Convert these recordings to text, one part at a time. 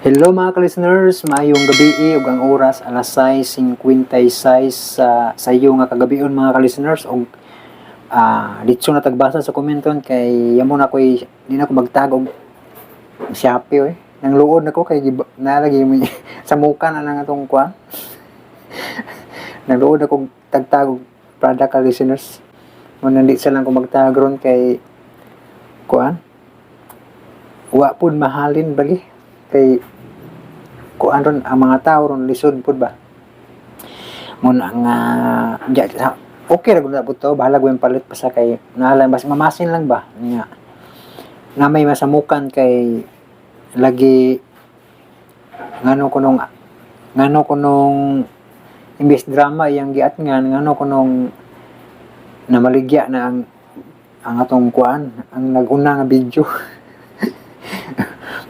Hello, mga ka-listeners, maayong gabi ug ang oras alas 6:56 sa sayo nga kagabion, mga ka-listeners, og ditso na tagbasa sa komenton kay yamo na koy di na ko magtag og Shopee oy. Nang luod na ko kay nalagi mo sa muka na lang atong kuan. Nang luod ako tagtag og product, ka-listeners. Mo nandi sa lang ko magtag ron kay kuan. Wa pud mahalin bagi kay kuan ron ang mga tao ron lisod pud ba mo na nga okay ra gud na pud to, bahala yung palit pa sa kay nalang bas mamasin lang ba nga na may masamukan kay lagi ngano kunong imbes drama iyang giatngan, ngano kunong namaligya na ang atong kuan, ang naguna nga video.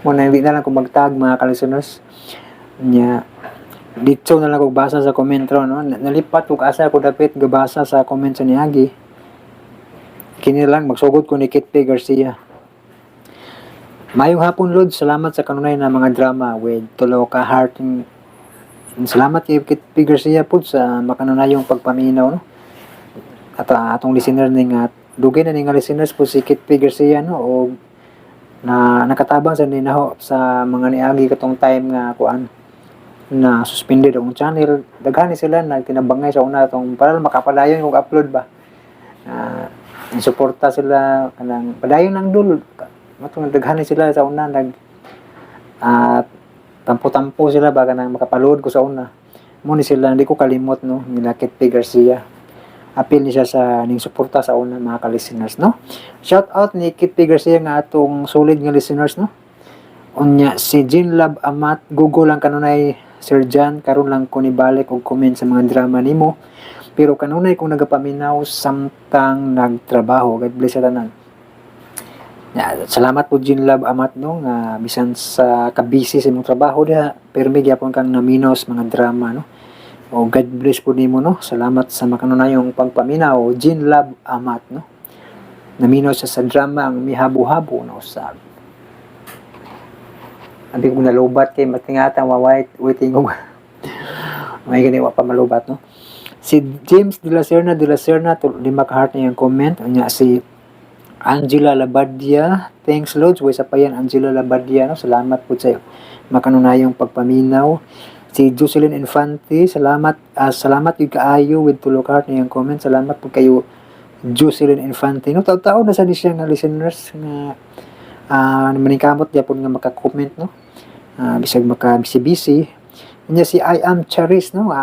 Mo na hindi na lang ko magtag, mga ka-listeners. Nya dito na lang ko basa sa komento, no. Nalipat ko asa ko dapit gabasa sa comment sa niagi. Kini lang magsugod ko ni Kit P. Garcia. "Mayong hapon, Lord. Salamat sa kanunay na mga drama with tulo ka heart." Salamat kay Kit P. Garcia pud sa makanunayong pagpaminaw, no. At atong listener ni nga dugay na ni nga listeners po si Kit P. Garcia, no, og na nakatabang sa ninaho sa mga niagi katong time nga kuan na suspended ang channel. Daghan ni sila nagtinabangay sa una tong para lang makapadayon kog upload ba. Suporta sila kanang padayon ang dul matong daghan ni sila sa una nag tampo-tampo sila ba kanang makapaload ko sa una. Mo ni sila hindi ko kalimot, no, nila Kit P. Garcia. Apil ni siya sa ning suporta sa una, mga ka-listeners, no. Shout out ni Kit P. Garcia nga atong solid nga listeners, no. Unya si Jean Lab Amat, "Google lang kanunay, Sir John, karon lang ko nibalik og comment sa mga drama nimo. Pero kanunay kong nagapaminaw samtang nagtrabaho. God bless sa tanan." Ya, salamat po, Jean Lab Amat, no, nga bisan sa kabisi sa imong trabaho diha, pero may gyapon kang naminaw sa mga drama, no. O God bless po nimo, no. Salamat sa makanunayong pagpaminaw, Jean Lab Amat, no. Naminaw siya sa drama ang Mihabo-habo no usab. Abi ko nalubat kay matingata wa white waiting og may gani wa pa malubat, no. Si James De La Serna, lima ka heart na yung comment. Unya si Angela Labadia, "Thanks, Lods." Way sa payan, Angela Labadia, no. Salamat po sa makanunayong pagpaminaw. Si Jocelyn Infante, "Salamat, salamat yung kaayo," with tulo ka heart na yung comment. Salamat po kayo, Jocelyn Infante. No, taon-taon na sa ni siya nga listeners nga maningkamot gyapon nga maka-comment, no. Bisag maka busy-busy. Nya si I Am Charis, no,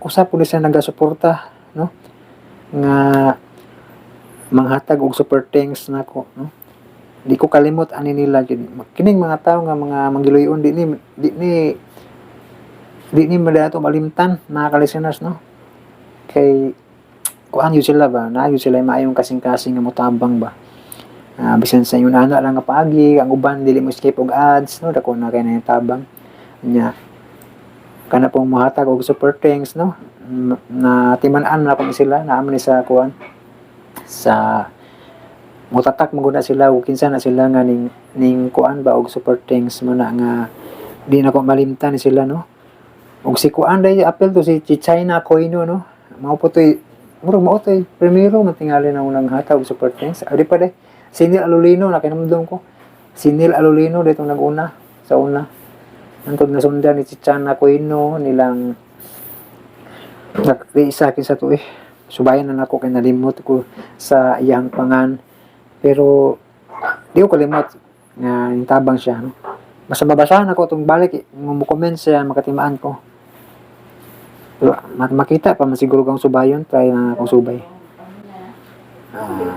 usa po ni siya nagasuporta, no, nga manghatag og super thanks nako, no. Di ko kalimot ani nila gyud. Kining mga tawo nga mga manggiluyon di ni madato malimtan, mga ka-listeners, no. Kay kuan yun sila ba, na yun sila maayong kasing-kasing nga motabang ba. Bisan sa ingon ana lang nga paagi, ang uban dili mo skip og ads, no, dako na kay na yung tabang. Nya kana pong mohatag og super thanks, no, na timan-an na po sila naamon ni sa kuan sa mutatak mo na sila ug kinsa na sila nga ning kuan ba og super thanks mo na nga di na ko malimtan ni sila, no. Ug si kuan day apel to si China Coino, no, mao po toy murag mao toy primero matingali na unang hatag og super thanks. Adi pa day si Neil Alolino na kinamdom ko. Si Neil Alolino dito nag-una sa una. Antod nasundan ni Chichana Coino nilang di isa kinsa to eh. Subayan na nako kay nalimot ko sa iyang pangan. Pero di ko kalimot nga tabang siya, no. Basta mabasahan ako itong balik, eh, mo comment siya, makatimaan ko. Pero, makita pa man siguro kang subayon, try na akong subay.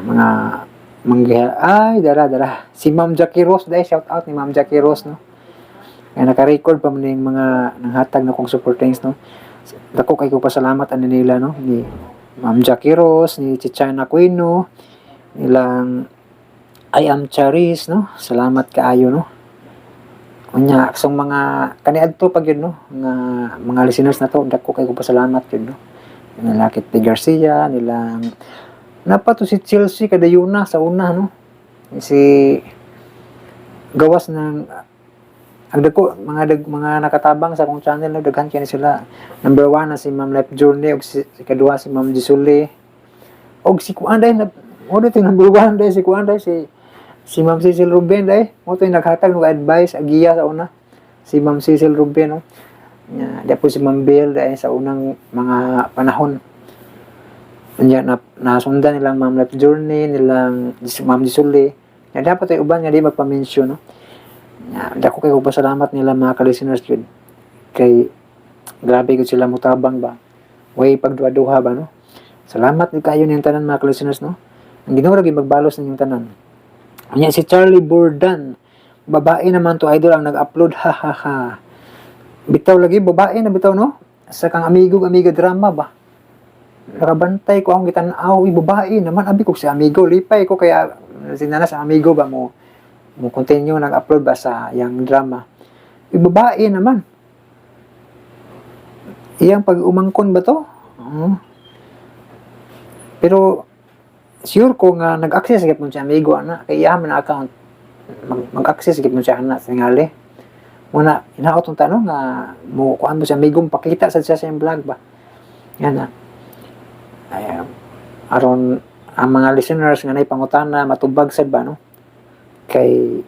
Mga manggiha ay dara dara si Ma'am Jackie Rose dai. Shout out ni Ma'am Jackie Rose, no, kaya naka-record pa man yung mga nanghatag na kong super thanks, no. Dako kay ko pasalamat ani nila, no, ni Ma'am Jackie Rose, ni Chichana Quino, nilang I Am Charis, no. Salamat kaayo, no. Unya sa mga kaniadto pa gyud, no, nga mga listeners na to, dako kay ko pasalamat gyud, no, nila Kit P. Garcia, nilang napa to si Chelsea Kadayuna sa una, no, si gawas ng Ang dako mga nakatabang sa akong channel, no, daghan kini sila. Number 1 na si Ma'am Life Journey ug si kaduha si Ma'am Jisuli. Og si kuan dai na mo dito, number 1 dai si kuan dai, si Ma'am Cecil Ruben dai. Mo to yung naghatag og advice agiya sa una. Si Ma'am Cecil Ruben, no. Nya, di po si Ma'am Bell dai sa unang mga panahon. Nya na nasundan nilang Ma'am Life Journey, nilang si Ma'am Jisuli. Nya dapat ay uban nga di magpa-mention, no. Nya, dako kay ko pasalamat nila, mga ka-listeners jud. Kay grabe gud sila mutabang ba. Way pagduha-duha ba, no. Salamat gud kayo niyang tanan, mga ka-listeners, no. Ang Ginoo ra gyud magbalos ninyong tanan. Nya si Charlie Burdan, "Babae naman to, idol, ang nag-upload, ha ha ha." Bitaw lagi, babae na bitaw, no? Sa kang amigo amiga drama ba. Nakabantay ko akong gitan-aw, uy, babae naman abi ko si amigo, lipay ko kaya sinana sa amigo ba mo mo continue nag-upload ba sa yang drama. Uy, babae naman. Iyang pag-umangkon ba to? Oo. Pero sure ko nga nag-access gyud si amigo ana kay iya man na account. Mag-access gyud siya ana tingali. Muna inaot tong tanong nga mo kuan mo si amigo, pakita sad siya sa iyang vlog ba. Yan na. Ay, aron ang mga listeners nga nay pangutana matubag sad ba, no? Kay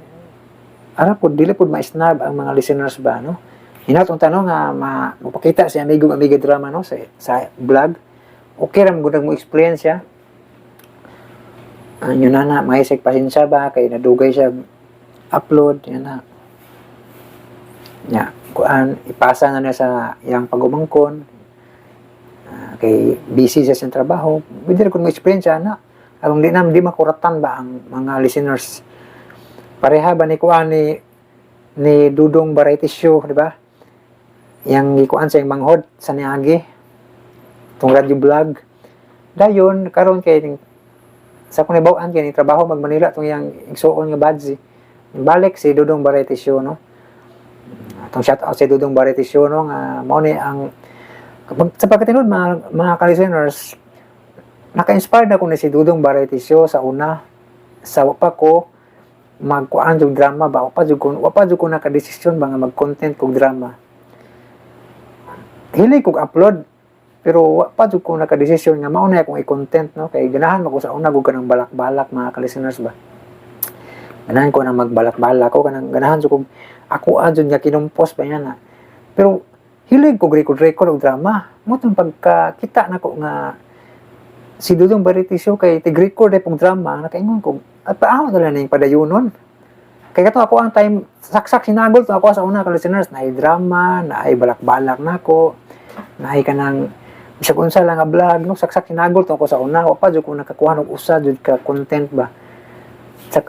ara pod dili pod ma-snub ang mga listeners ba, no? Hinaot ang tanong nga mapakita si amigo amiga drama, no, sa vlog. Okay ra mo mo explain siya. Ang yun na na, may pasensya ba kay nadugay siya upload yan na. Nya, kuan ipasa na niya sa iyang pag-umangkon. Ah, kay busy siya sa trabaho. Pwede ra kung mo-explain siya na. Aron di na di makuratan ba ang mga listeners. Pareha ba ni kuan ni Dudong Variety Show, di ba? Yang gikuan sa iyang manghod sa niagi. Tong radio vlog. Dayon karon kay sa kung nabaw-an kay ni trabaho mag Manila tong iyang igsuon nga badzi. Balik si Dudong Variety Show, no. Atong shout out si Dudong Variety Show, no, nga mao ni ang kapag, sa pagkatinod, mga ka-listeners, naka-inspired ako ni si Dudong Variety Show sa una sa wa pa ko magkuan og drama ba, wa pa jud ko nakadesisyon ba nga mag-content kog drama. Hilig kog upload pero wa pa jud ko nakadesisyon nga mao na akong i-content, no, kay ganahan man ko sa una og kanang balak-balak, mga ka-listeners ba. Ganahan ko nang magbalak-balak ko, kanang ganahan jud kog ako jud nga kinumpos ba yan na. Pero hilig ko record-record og drama mo tong pagka kita nako nga si Dudong Variety Show kay tig-record ay pong drama, nakaingon ko at paano na lang yung padayunon kay kato ako ang time saksak sinagol to ako sa una, ka listeners, na drama na ay balak-balak nako na ay kanang bisag unsa lang nga vlog, no. Saksak sinagol to ako sa una, wa pa jud ko nakakuha og usa jud ka content ba. Sa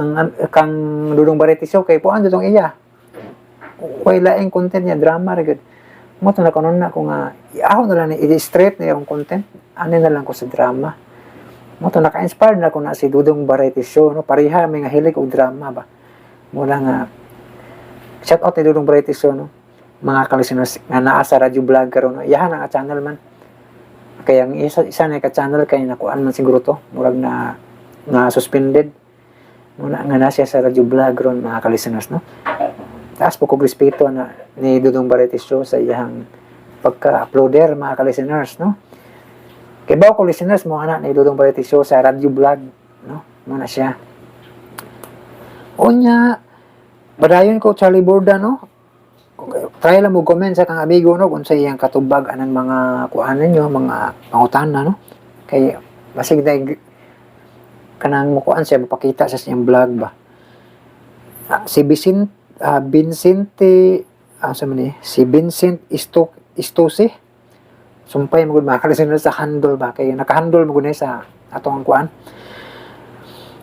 kang Dudong Variety Show kay puan jud tong iya way laing content niya, drama ra gyud mo to. Nakanon na ko nga ako na lang ni i-straight na yung content ani na lang ko sa drama mo to. Naka-inspired na ko na si Dudong Variety Show, no. Pareha may nga hilig og drama ba. Mula nga shout out ni Dudong Variety Show, no, mga ka-listeners nga naa sa radio vlog karon, no. Iyahan ang channel man kaya ang isa na ka channel kay nakuan man siguro to, murag na na suspended muna nga na siya sa radio vlog ron, mga ka-listeners, no. Taas po kog respeto na ni Dudong Variety Show sa iyang pagka-uploader, mga ka-listeners, no. Kay bawo ko, listeners, mo ana ni Dudong Variety Show sa radio vlog, no. Mo na siya. Unya, padayon ko, Charlie Borda, no. Try lang mo comment sa kang amigo, no, kung sa iyang katubag anang mga kuan ninyo, mga pangutana, no. Kay basig dai kanang mukuan siya mapakita sa iyang vlog ba. Ah, si Vincente, sa man ni si Vincent Istose, sumpay mo gud, mga ka sa handle ba, kay naka-handle mo gud ni sa atong kuan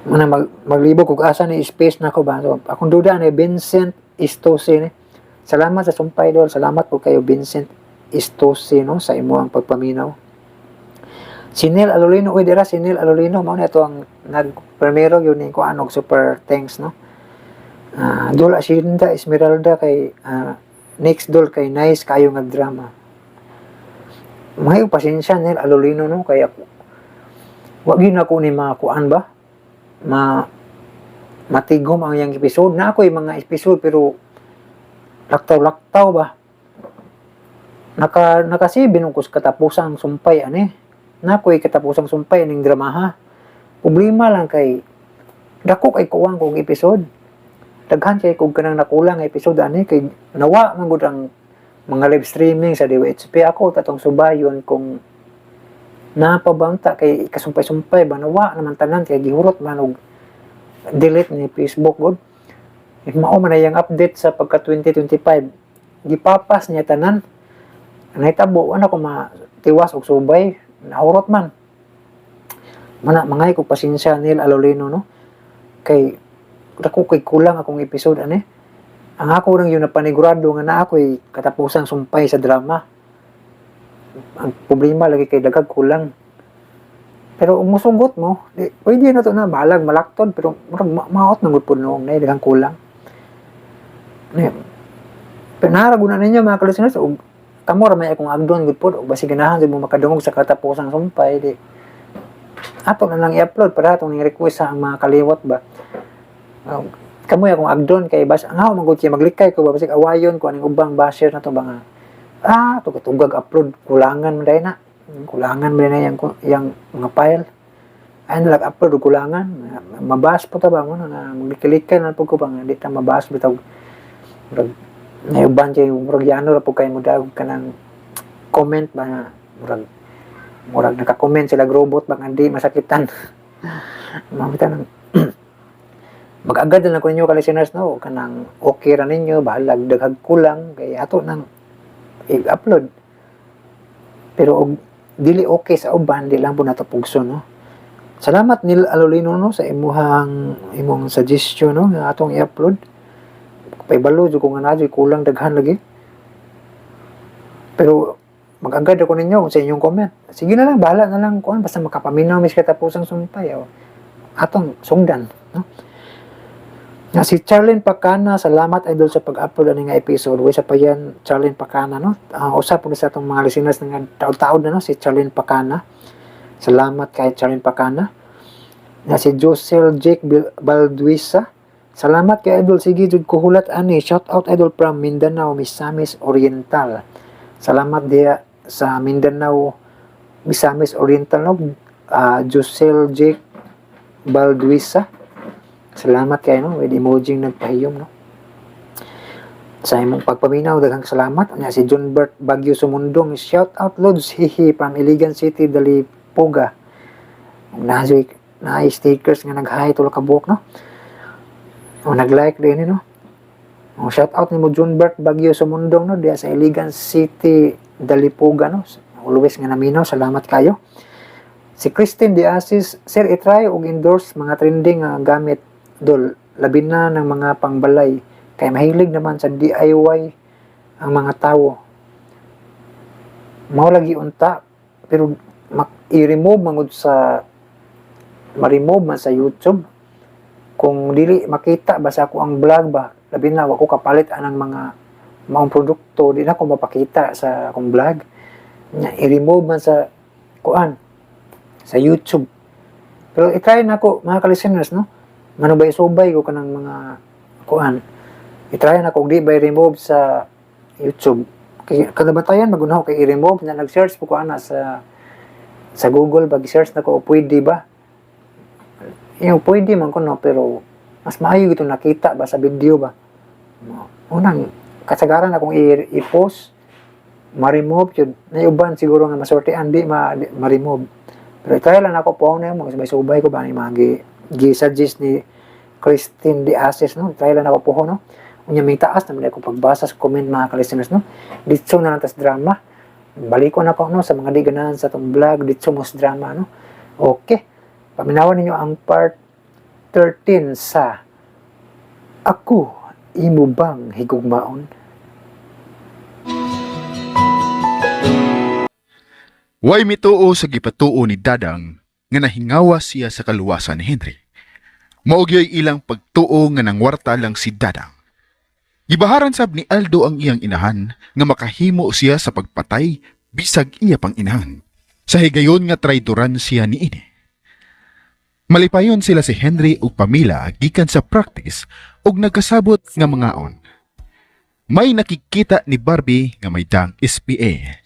muna maglibog kog asa ni space nako ba. So, akong duda ni Vincent Istose ni. Salamat sa sumpay, dol. Salamat po kayo, Vincent Istose, no, sa imong pagpaminaw. Si Neil Alolino, uy, dira si Neil Alolino, mao na ito ang nagpremero yun ni kuan og super thanks, no. Ah, Dol Asinda Esmeralda kay next dol kay nice kayo nga drama. Mayo pasensya, Neil Alolino, no, kay ako wa gyud nako ni makuan ba, matigom ang iyang episode na ako yung mga episode pero Laktaw-laktaw ba? Nakasibin ko sa katapusang sumpay ani. Nakoy katapusang sumpay ning dramaha. Problema lang kay dako kay kuwang kog episode. Daghan kay kog kanang nakulang nga episode ani kay nawa man gud ang mga live streaming sa DWHP. Ako tatong subayon kung napabangta kay kasumpay-sumpay ba, nawa naman tanan kay gihurot man og delete ni Facebook gud. If mao man ay ang update sa pagka 2025, gipapas niya tanan. Nahitabo ana ko matiwas og subay, nahurot man. Mana mangay ko pasensya nil Alolino, no, kay dako kay kulang akong episode ani. Ang ako lang yun na panigurado nga naa ako'y katapusang sumpay sa drama. Ang problema lagi kay daghag kulang. Pero kung musugot mo, di, pwede na to na, bahalag malaktod, pero murag maot na gud pud noong na daghang kulang. Ni, pero naharago na ninyo, mga ka-listeners, ug kamo ra may akong agdon gud pod, ug basi ganahan jud mo makadungog sa katapusang sumpay, di ato na lang i-upload para atong ning request sa ang mga kaliwat ba. Kamo akong agdon kay bas ang ako man gud kay maglikay ko ba, basig awayon ko aning ubang basher na to ba nga tugag upload, kulangan man dai na, kulangan man na yang mga file ay nalag upload og kulangan, mabas po ta ba mo na nga maglikay na pud ko ba nga di ta mabas bitaw. Murag nayuban kay murag yano ra pud kay mo daog kanang comment ba nga murag naka-comment sila robot ba nga di masakitan. Mamita nang mag-agad na lang ko ninyo ka-listeners, no, kanang okay ra ninyo, bahalag daghag kulang kay ato nang i-upload. Pero og dili okay sa uban, di lang po nato pugso, no. Salamat Nil Alolino, no, sa imuhang imong suggestion, no, nga atong i-upload. Paibalo jud ko nga naa juy kulang daghan lagi. Pero mag-agad ako ninyo sa inyong comment. Sige na lang, bahala na lang kuan, basta makapaminaw mis katapusang sumpay o atong sungdan, no. Nga si Charlene Pacana, salamat idol sa pag-upload ani nga episode. Way sa pa yan, Charlene Pacana, no. Usa po ni sa atong mga listeners nga taod-taod na, no, si Charlene Pacana. Salamat kay Charlene Pacana. Nga si Josel Jake Balduisa. Salamat kay idol, sige jud ko hulat ani. Shout out idol from Mindanao, Misamis Oriental. Salamat diya sa Mindanao, Misamis Oriental, no. Josel Jake Balduisa. Salamat kay, no, with emoji nagpahiyom, no. Sa imong pagpaminaw, daghang salamat. Nya si John Bert Bagyo Sumundong, shout out Lods, hihi, from Iligan City, Dalipuga. Naa na stickers nga nag-hi tulo ka buok, no. O nag-like din, no. O shout out nimo John Bert Bagyo Sumundong, no, diya sa Iligan City, Dalipuga, no. Always nga naminaw, salamat kayo. Si Christine De Asis, "Sir, i-try og endorse mga trending nga gamit dol, labi na ng mga pangbalay kay mahilig naman sa DIY ang mga tao." Mao lagi unta, pero i-remove man gud sa ma-remove man sa YouTube kung dili makita ba sa ako ang vlog ba, labi na wa ko kapalit anang mga maong produkto, di na ko mapakita sa akong vlog. Nya, i-remove man sa kuan sa YouTube. Pero i-try na ko, mga ka-listeners, no, manubay-subay ko kanang mga kuan, i-try na ko di ba i-remove sa YouTube kay kanabantayan magunaw kay i-remove na. Nag-search po ko ana sa Google, bag search na ko pwede ba yung pwede man ko, no, pero mas maayo ito nakita ba sa video ba. Unang kasagaran akong i-post ma-remove yun na uban siguro nga masortian di ma-remove. Pero i-try lang ako po na yung mga subay ko ba ni mga gi-suggest ni Christine De Asis, no. Try lang ako po, no. Unya may taas naman ako pagbasa sa comment, mga ka-listeners, no. Ditso na lang tas drama. Baliko na ko, no, sa mga di ganahan sa atong vlog, ditso mo sa drama, no. Okay, paminawan ninyo ang part 13 sa Ako Imo Bang Higugmaon. Way mituo sa gipatuo ni Dadang nga nahingawa siya sa kaluwasan ni Henry. Mao gyoy ilang pagtuo nga nangwarta lang si Dadang. Gibaharan sab ni Aldo ang iyang inahan nga makahimo siya sa pagpatay bisag iya pang inahan. Sa higayon nga traidoran siya niini. Malipayon sila si Henry ug Pamela gikan sa practice ug nagkasabot nga mangaon. May nakikita ni Barbie nga may dang SPA.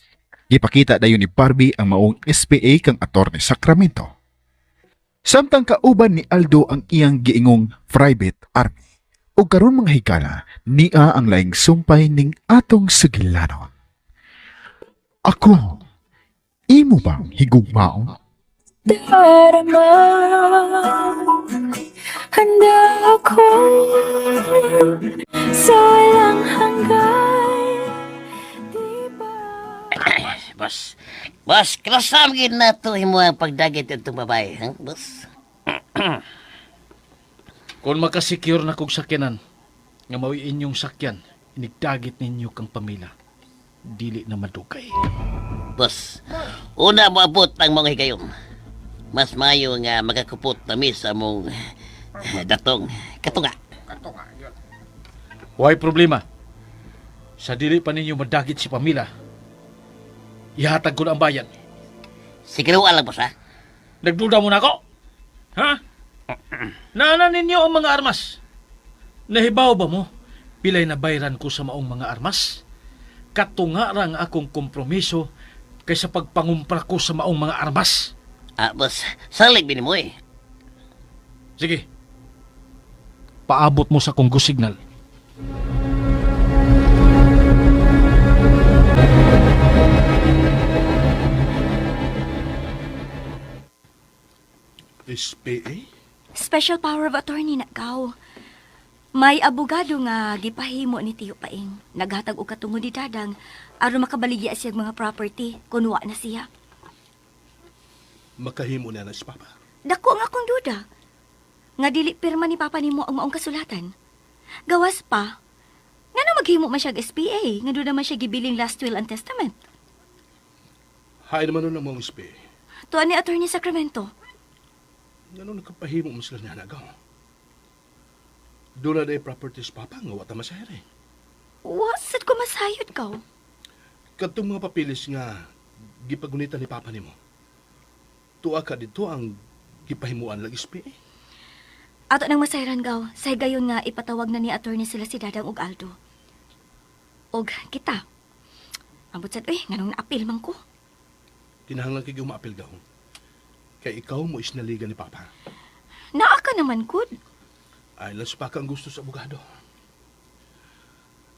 Gipakita dayon ni Barbie ang maong SPA kang Attorney Sacramento. Samtang kauban ni Aldo ang iyang giingong private army. Ug karon mga higala, niya ang laing sumpay ning atong sugilanon. Ako, imo bang higugmaon? Darama, handa ako sa walang hanggan. Di ba? Boss, boss, krasam gid na to imo ang pagdagit itong babae, ha, boss? Kung makasecure na kog sakyanan, nga mao'y inyong sakyan, inigdagit ninyo kang pamilya. Dili na madugay. Boss, una moabot ang mga higayon. Mas mayo nga makakupot na mi sa mong datong katunga. Why problema? Sa dili pa ninyo madagit si pamilya, ihatag ko na ang bayad. Siguro lang, boss, ha? Nagduda mo na ako? Ha? Naana ninyo ang mga armas. Nahibaw ba mo? Pilay na bayran ko sa maong mga armas? Katunga ra ang akong kompromiso kaysa pagpangumpra ko sa maong mga armas. Ah, boss, salig bini mo eh. Sige. Paabot mo sa kong go signal. SPA? Special power of attorney na gaw. May abogado nga gipahimo ni Tiyo Paing. Naghatag og katungod ni Dadang aron makabaligya siya og mga property kun wa na siya. Makahimo na na si Papa. Dako ang akong duda. Nga dili pirma ni Papa nimo ang maong kasulatan. Gawas pa. Ngano maghimo man siya og SPA? Nga doon naman siya gibiling last will and testament. Hain naman nun ang mga SPA. Tuan ni Attorney Sacramento. Ngano nagkapahimo mo sila niya nagaw? Doon na day properties Papa nga wata masayari. Wa sad ko masayod kaw. Kadtong mga papilis nga gipagunitan ni Papa nimo. Tuwa ka dito ang gipahimuan lang SPA. Ato nang masayran gaw, sa higayon nga ipatawag na ni attorney sila si Dadang ug Aldo. Og kita. Ambot sad uy, nganong naapil man ko. Kinahanglan kay umaapil gaw. Kay ikaw mo isnaligan ni Papa. Naa ka naman kud. Ay, lang pa ang gusto sa abogado.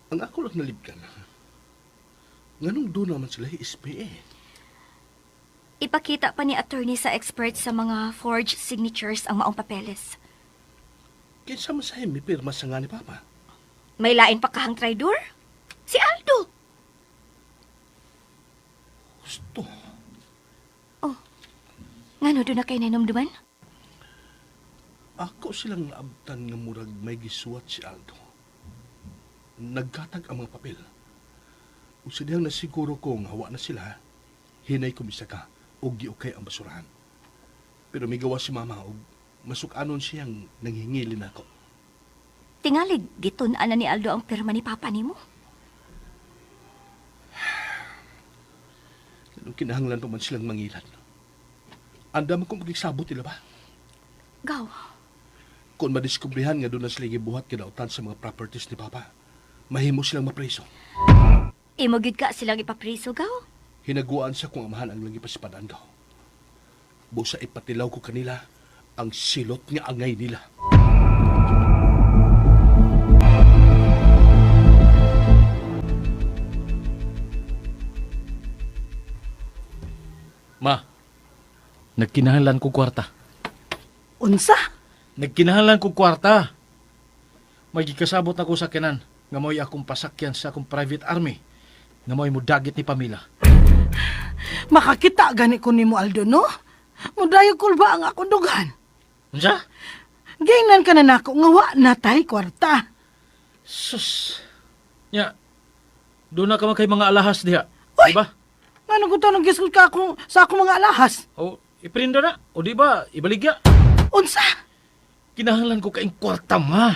Ang ako lang nalibkan. Nganong doon naman sila SPA? Ipakita pa ni attorney sa expert sa mga forged signatures ang maong papeles. Kinsa man sa may pirma sa nga ni Papa. May lain pa kahang traidor? Si Aldo. Gusto. Ngano doon na kay nanomduman? Ako silang naabtan nga murag may gisuwat si Aldo. Nagkatag ang mga papel. Ug sa dihang nasiguro ko nga wa na sila, hinay kumisa ka og giukay ang basurahan. Pero migawa si mama og masukanon siyang nanghingilin ako. Tingali gitun-an na ni Aldo ang pirma ni Papa nimo. Anong kinahanglan pa man silang mangilan. Andam ko magigsabot nila ba? Gaw, Kung madiskubrihan nga doon na sila gibuhat kinautan sa mga properties ni Papa, mahimo silang mapreso. imo gyud ka silang ipapriso gaw. Hinaguan sa kong amahan ang lagi pasipadaan ko. Busa ipatilaw ko kanila ang silot nga angay nila. Ma, nagkinahanglan ko kwarta. Unsa? Nagkinahanglan ko kwarta. May gikasabot ako sa kinan nga mao'y akong pasakyan sa akong private army nga mao'y mudagit ni pamilya. Makakita gani ko nimo Aldo no? Mudayo kulba ang akong dugan. Unsa? Gingnan ka na nako nga wa na tay kwarta. Sus. Nya. Doon na ka man kay mga alahas diha. Uy! Di ba? Ngano ko to nang gisgot ka akong sa akong mga alahas? O iprindo na. O di ba ibaligya. Unsa? Kinahanglan ko kaing kwarta ma.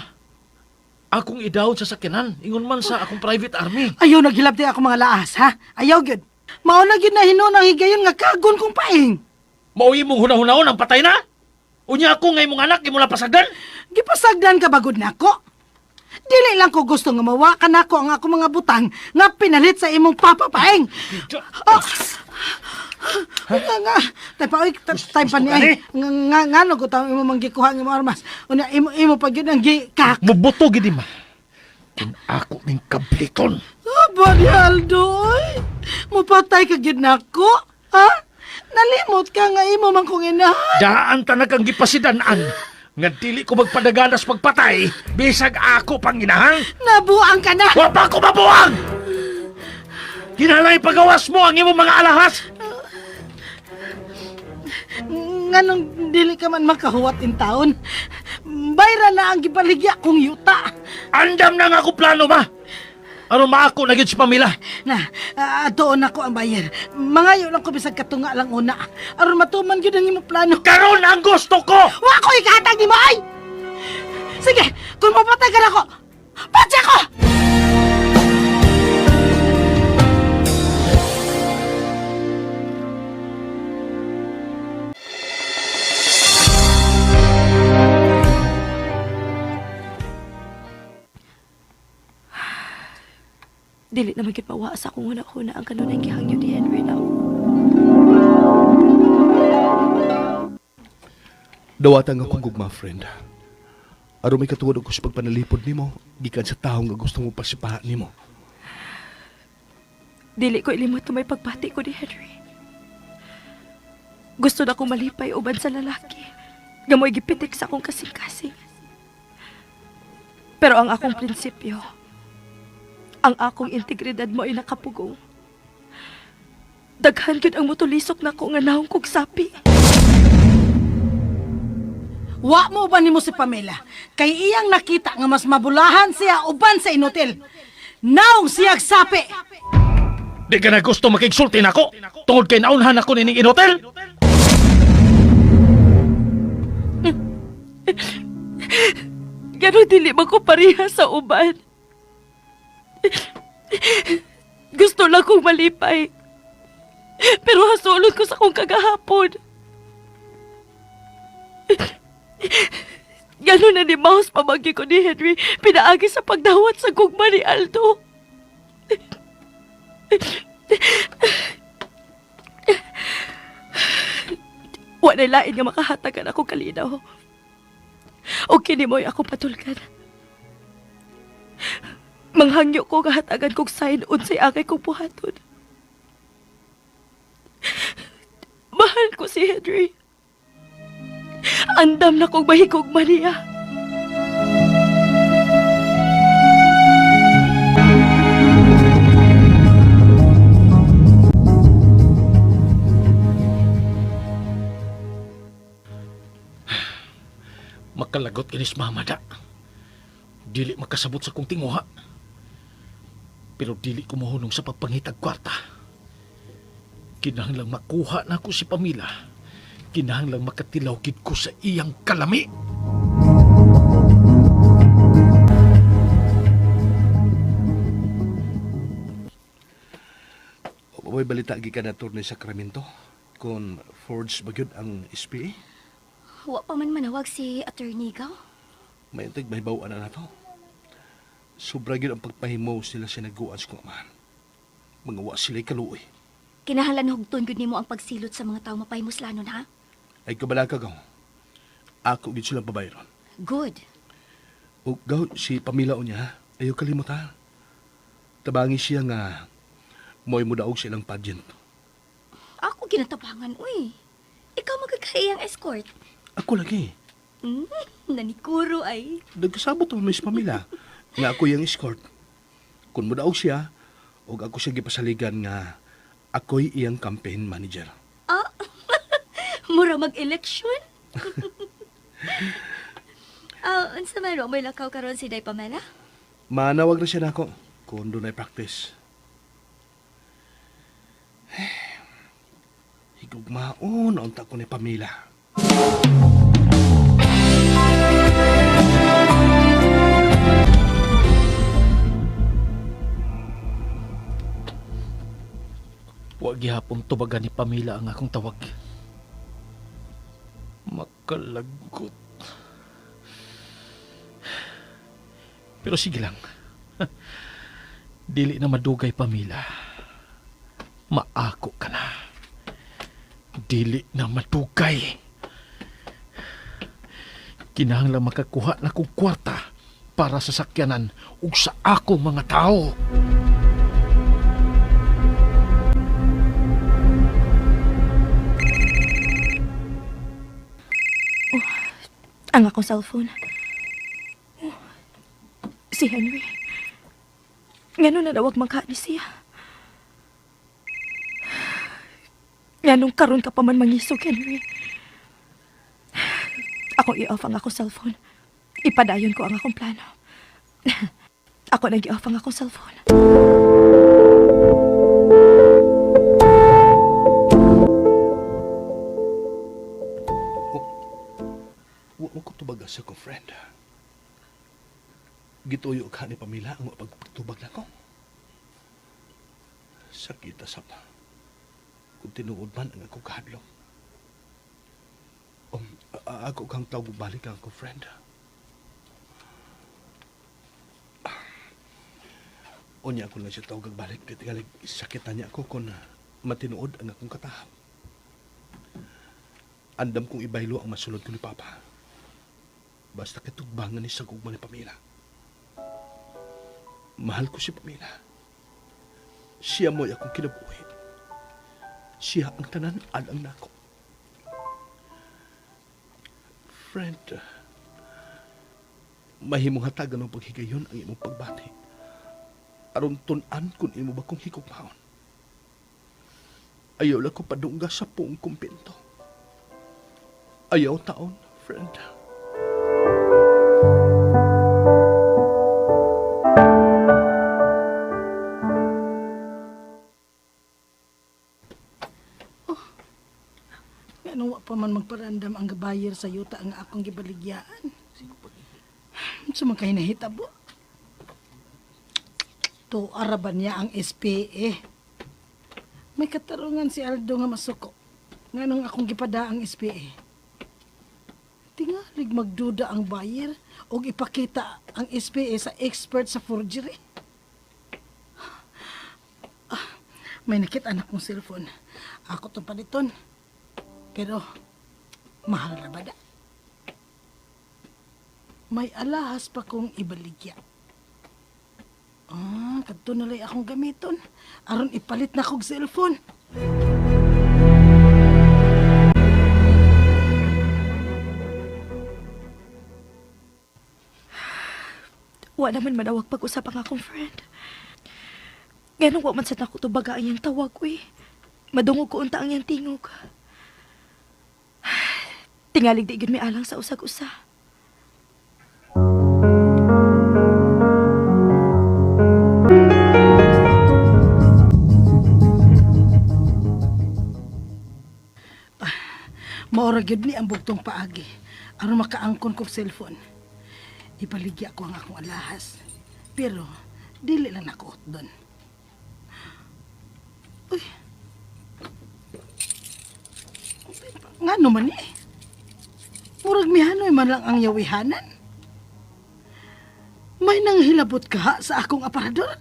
Akong idawon sa sakyanan. Ingon man sa akong private army. Ayaw naghilabti ako mga laas ha. Ayaw gyud. Mao na gyud na hinuon ang higayon nga kagon kong paing. Mauwi mong hunahunahon ang patay na. Unya ako nga imong anak imo lang pasagdan. Gipasagdan ka bagod nako. Dili lang ko gusto nga mawa ka nako ang ako mga butang nga pinalit sa imong papa Paeng. Oh. Nga nga, tay pa oy, tay pa ni ay. Nga nga ngano ko taw imo man gikuha ang imong armas. Unya imo imo pa gyud ang gikak. Mubuto gid ma. Kung ako ning kabliton. Aba ni Aldo, oy. Mupatay ka gyud nako. Ha? Nalimot ka nga imo man kong inahan. Daan ta kang gipasidan-an nga dili ko magpadaganas pagpatay bisag ako panginahan. Nabuang ka na. Wa pa ko mabuang! Kinahanglan pagawas mo ang imong mga alahas. Nganong dili ka man makahuwat in taon. Bayra na ang gibaligya kong yuta. Andam na nga ako plano ba? Ano maako na gyud si Pamela? Na, doon ako ang bayer. Mangayo lang ko bisag katunga lang una. Aron matuman gyud ang imong plano. Karon ang gusto ko! Wa ko ikahatag nimo ay! Sige, kung mapatay ka nako, patya ko! Dili naman gid mawa sa akong huna-huna ang kanunay gihangyo ni Henry na ako. Dawatan nga kong gugma, friend. Aron may katuod ako sa pagpanalipod nimo, gikan sa tawo nga gusto mo pasipaha nimo. Dili ko ilimot na may pagbati ko ni Henry. Gusto na akong malipay uban sa lalaki. Gamoy gipitik sa akong kasing-kasing. Pero ang akong prinsipyo, ang akong integridad mo ay nakapugong. Daghan gyud ang mutulisok nako nga naong kog sapi. Wa mo ba nimo si Pamela? Kay iyang nakita nga mas mabulahan siya uban sa inutil. Naong siyag sapi. Di ka na gusto makigsulti nako tungod kay naunhan ako nining inotel. Gano dili man ko pareha sa uban. Gusto lang kong malipay. Pero hasulot ko sa akong kagahapon. Gano na ni Mouse pamangkin ko ni Henry pinaagi sa pagdawat sa gugma ni Aldo. Wala lain nga makahatagan ako kalinaw. O kini mo'y ako patulgan. Manghangyo ko nga hatagan kog sign unsay akay kong buhaton. Mahal ko si Henry. Andam na kong mahigog maniya. Makalagot inis mama da. Dili makasabot sa kong tinguha. Pero dili ko mahunong sa pagpangitag kwarta. Kinahanglang makuha na ko si Pamela. Kinahanglang makatilaw gid ko sa iyang kalami. May balita gikan na Atty. Sacramento kung forged ba gyud ang SPA. Wa pa man manawag si Attorney Gaw. May intag may bawaan na nato. Sobra gyud ang pagpahimo sila sinaguan sa kong amahan. Mga wa sila'y kaluoy. Kinahanglan hugton gyud nimo ang pagsilot sa mga tawo mapahimuslanon ha. Ay kabala ka gaw. Ako gyud silang babayron. Good. O gaw si Pamela unya, ha? Ayaw kalimot ha. Tabangi siya nga mo'y mudaog sa ilang pageant. Ako ginatabangan uy. Ikaw magkakaiyang escort. Ako lagi. Nanikuro ay. Nagkasabot naman si Pamela nga ako yung escort. Kung mudaog siya, og ako siya gipasaligan nga ako'y iyang campaign manager. Ah, mura mag-election. Ah, unsa man ro may lakaw karon si Day Pamela? Manawag na siya nako kung doon ay practice. Higugmaon unta ko ni Pamela. Wa gihapon tubagan ni Pamela ang akong tawag. Makalagot. Pero sige lang. Dili na madugay, Pamela. Maako ka na. Dili na madugay. Kinahanglan makakuha na kong kwarta para sa sakyanan ug sa akong mga tao. Ang akong cellphone. Oh, si Henry. Ngano na nawag mangka ni siya. Nganong karon ka pa man mangisog, Henry. Ako i-off ang akong cellphone. Ipadayon ko ang akong plano. Ako nang i-off ang akong cellphone. Wa mo ko tubag sa akong friend. Gituyo ka ni Pamela ang mapagtubag nako. Sakita sab. Kung tinuod man ang akong kahadlok. Ako kang tawag balik ang akong friend. Unya ako lang siya tawag balik kay tingali sakit na niya ako kung matinuod ang akong katahap. Andam kong ibaylo ang masulod ko ni Papa. Basta kitugbangan ni sa gugma ni Pamela. Mahal ko si Pamela. Siya mo'y akong kinabuhi. Siya ang tanan alang nako. Friend, mahimong hatagan ng paghigayon ang imong pagbati. Aron tun-an kung imo ba kong higugmaon. Ayaw lang ko padungga sa puong kumpinto. Ayaw taon, friend. Ngano wa pa man magparandam ang gabayer sa yuta ang akong gibaligyaan. Unsa man kay nahitabo? Tuara ba niya ang SPA? May katarungan si Aldo nga masuko. Nganong akong gipada ang SPA? Tingalig magduda ang buyer og ipakita ang SPA sa expert sa forgery. Ah, may nakita anak kong cellphone. Ako tong paliton. Pero, mahal na ba da? May alahas pa kong ibaligya. Ah, kadto na lay akong gamiton. Aron ipalit na kog cellphone. Wa naman manawag pag-usap ang akong friend. Ganong wa man sad nako tubaga ang iyang tawag, uy. Madungog ko unta ang iyang tingog. Tingalig di gyud mi alang sa usag-usa. Maura gyud ni ang bugtong paagi aron makaangkon kog cellphone. Ipaligya ko ang akong alahas. Pero dili lang nako doon. Uy. Ngano man ni? Murag mihanoy man lang ang yawihanan. May nanghilabot ka sa akong aparador.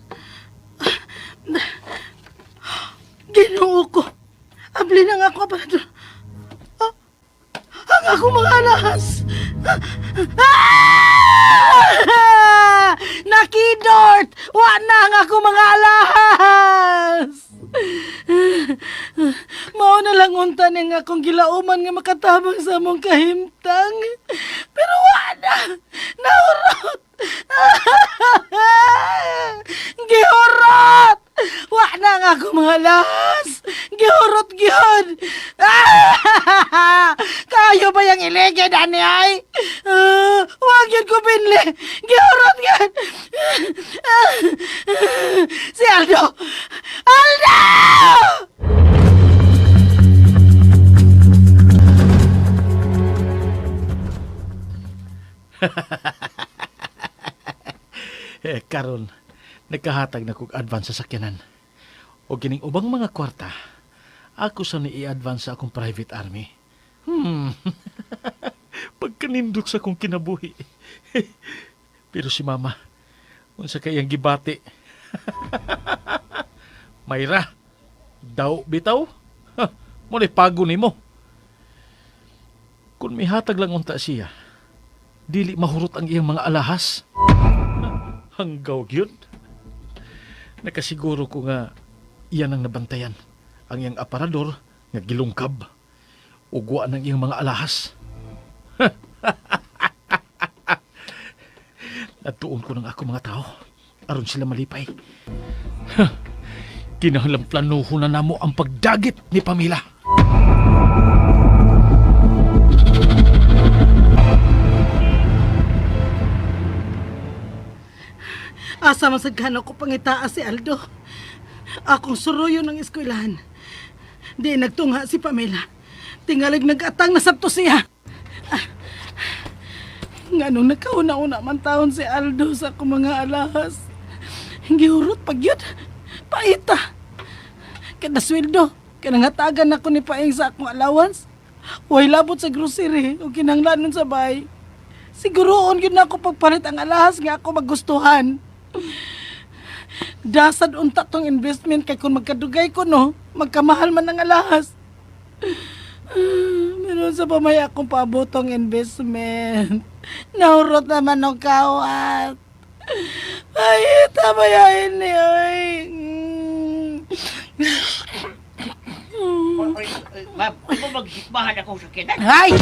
Ginoo ko. Abli na nga ako aparador. Ah, ang akong mga alahas. Ah! Nakidort! Wa na ang akong mga alahas! Mao na lang unta ning akong gilauman nga makatabang sa among kahimtang. Pero wa na! Nahurot! Gihurot! Wa na ang akong mga alahas! Gihurot gihon! Kayo ba yung iligid, ani ay? Wag yun ko pinli! Gihurot gihon! Si Aldo! Aldo! Eh, karon nagkahatag na kog advance sa sakyanan. O kining ubang mga kwarta, ako sa ni i-advance sa akong private army. Pagkanindot sa akong kinabuhi. Pero si mama, Unsa kay iyang gibati? Mayra, daw bitaw? Ha, mo ni pago nimo. Kung mihatag lang unta siya, dili mahurot ang iyang mga alahas. Hanggaw gyud. Nakasiguro ko nga iyan ang nabantayan. Ang iyang aparador nga gilungkab. Ugwa ng iyang mga alahas. Natuon ko ng ako mga tao. Aron sila malipay. Kinahanglang planuho na namo ang pagdagit ni Pamela. Asa man sad ko pangitaa si Aldo. Akong suruyo ng eskwelahan. Di nagtungha si Pamela. Tingalig nag-atang na sabto siya. Ah, nganong nagkauna-una man taon si Aldo sa akong mga alahas. Gihurot pag yun. Paita. Kada sweldo. Kanangatagan ako ni Paeng sa akong allowance. Way labot sa grocery o kinanglanon sa bahay. Siguroon yun na ako pagpalit ang alahas nga ako magustuhan. Dasad unta tong investment kay kung magkadugay ko no, magkamahal man ang alahas. Meron sa pamaya akong paabotong investment. Nahurot naman ang kawat. Ay, tabayain ni oy. Ma'am, mo magsikmahan ako sa kinan. Ay!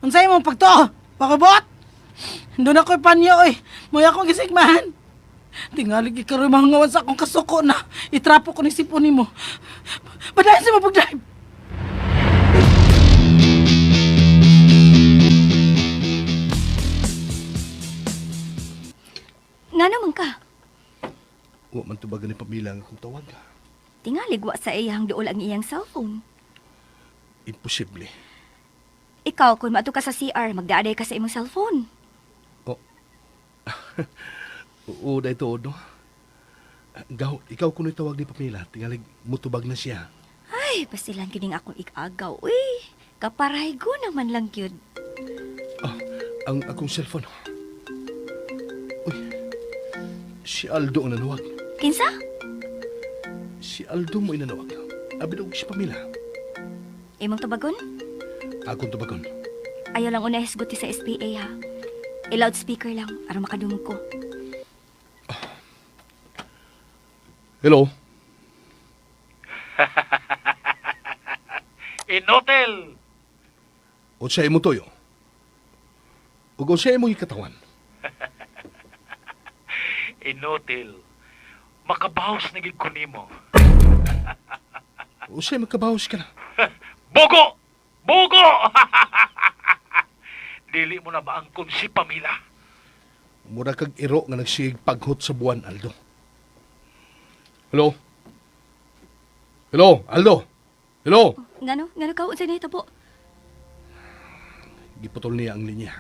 Unsay imong pagtuo? Pakibot! Doon ako'y panyo oy. Moy akong gisigmahan. Tingali ikaroy mangawan sa akong kasuko na. Itrapo ko ni sipon nimo. Padayon sa mo pag-drive. Nga naman ka. Wa man tubagan ni Pamela ang akong tawag. Tingali wa sa iyang duol ang iyang cellphone. Imposible. Ikaw, kung maadto ka sa CR, magdaaday ka sa imong cellphone. Oo, dahil tuod, no? Gaw, ikaw kuno'y tawag ni Pamela. Tingalig, mutubag na siya. Ay, basilan kining akong ikagaw. Uy, kaparaygo naman lang gyud. Ah, ang akong cellphone. Uy, si Aldo ang nanawag. Kinsa? Si Aldo mo inanawag. Abi daw si Pamela. Imong tubagon? Akong tubagon. Ayaw lang una hisguti sa SPA ha. I-loudspeaker lang aron makadungog ko. Hello? Inotel! Unsa imo toyo? Ug unsa imong ikatawan? Inotel. Makabawas na gid ko nimo. Unsay magkabawas ka na? Bugo! Bugo! Dili mo na maangkon si Pamela. Mura kag iro nga nagsigig paghot sa buwan, Aldo. Hello? Hello, Aldo? Hello? Ngano? Ngano ka? Unsa nahitabo? Giputol niya ang linya.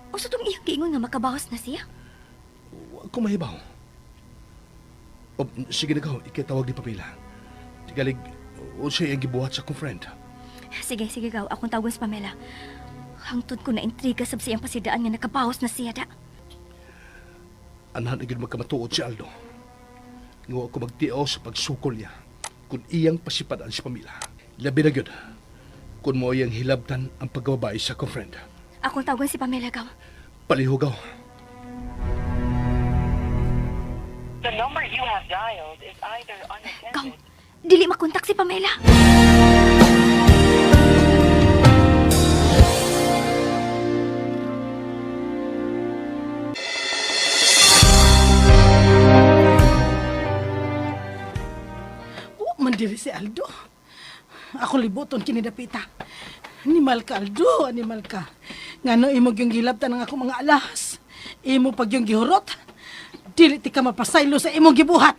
Usa tong iyang giingon nga makabawas na siya. Wa ko mahibaw. O, sige na ka, ikatawag ni Pamela. Tigalig, unsay ang gibuhat sa akong friend. Sige, sige gaw. Akong tawagon si Pamela. Hangtod ko na intriga sab sa iyang pasidaan nga nakabawas na siya da. Anahan na gyud magkamatuod si Aldo. Nga wa ko magtiaw sa pagsukol niya kung iyang pasipadaan si Pamela. Labi na gyud kung mo iyang hilabtan ang pagkababae sa akong friend. Akong tawagon si Pamela gaw. Palihugaw. The number you have dialed is either Gaw, unattended dili makontak si Pamela. Wa man diri si Aldo. Ako libuton kini dapita. Animal ka, Aldo, animal ka. Ngano imo yung gilabtan ang akong mga alahas. Imo pag yung gihurot. Dili ti ka mapasaylo sa imong gibuhat.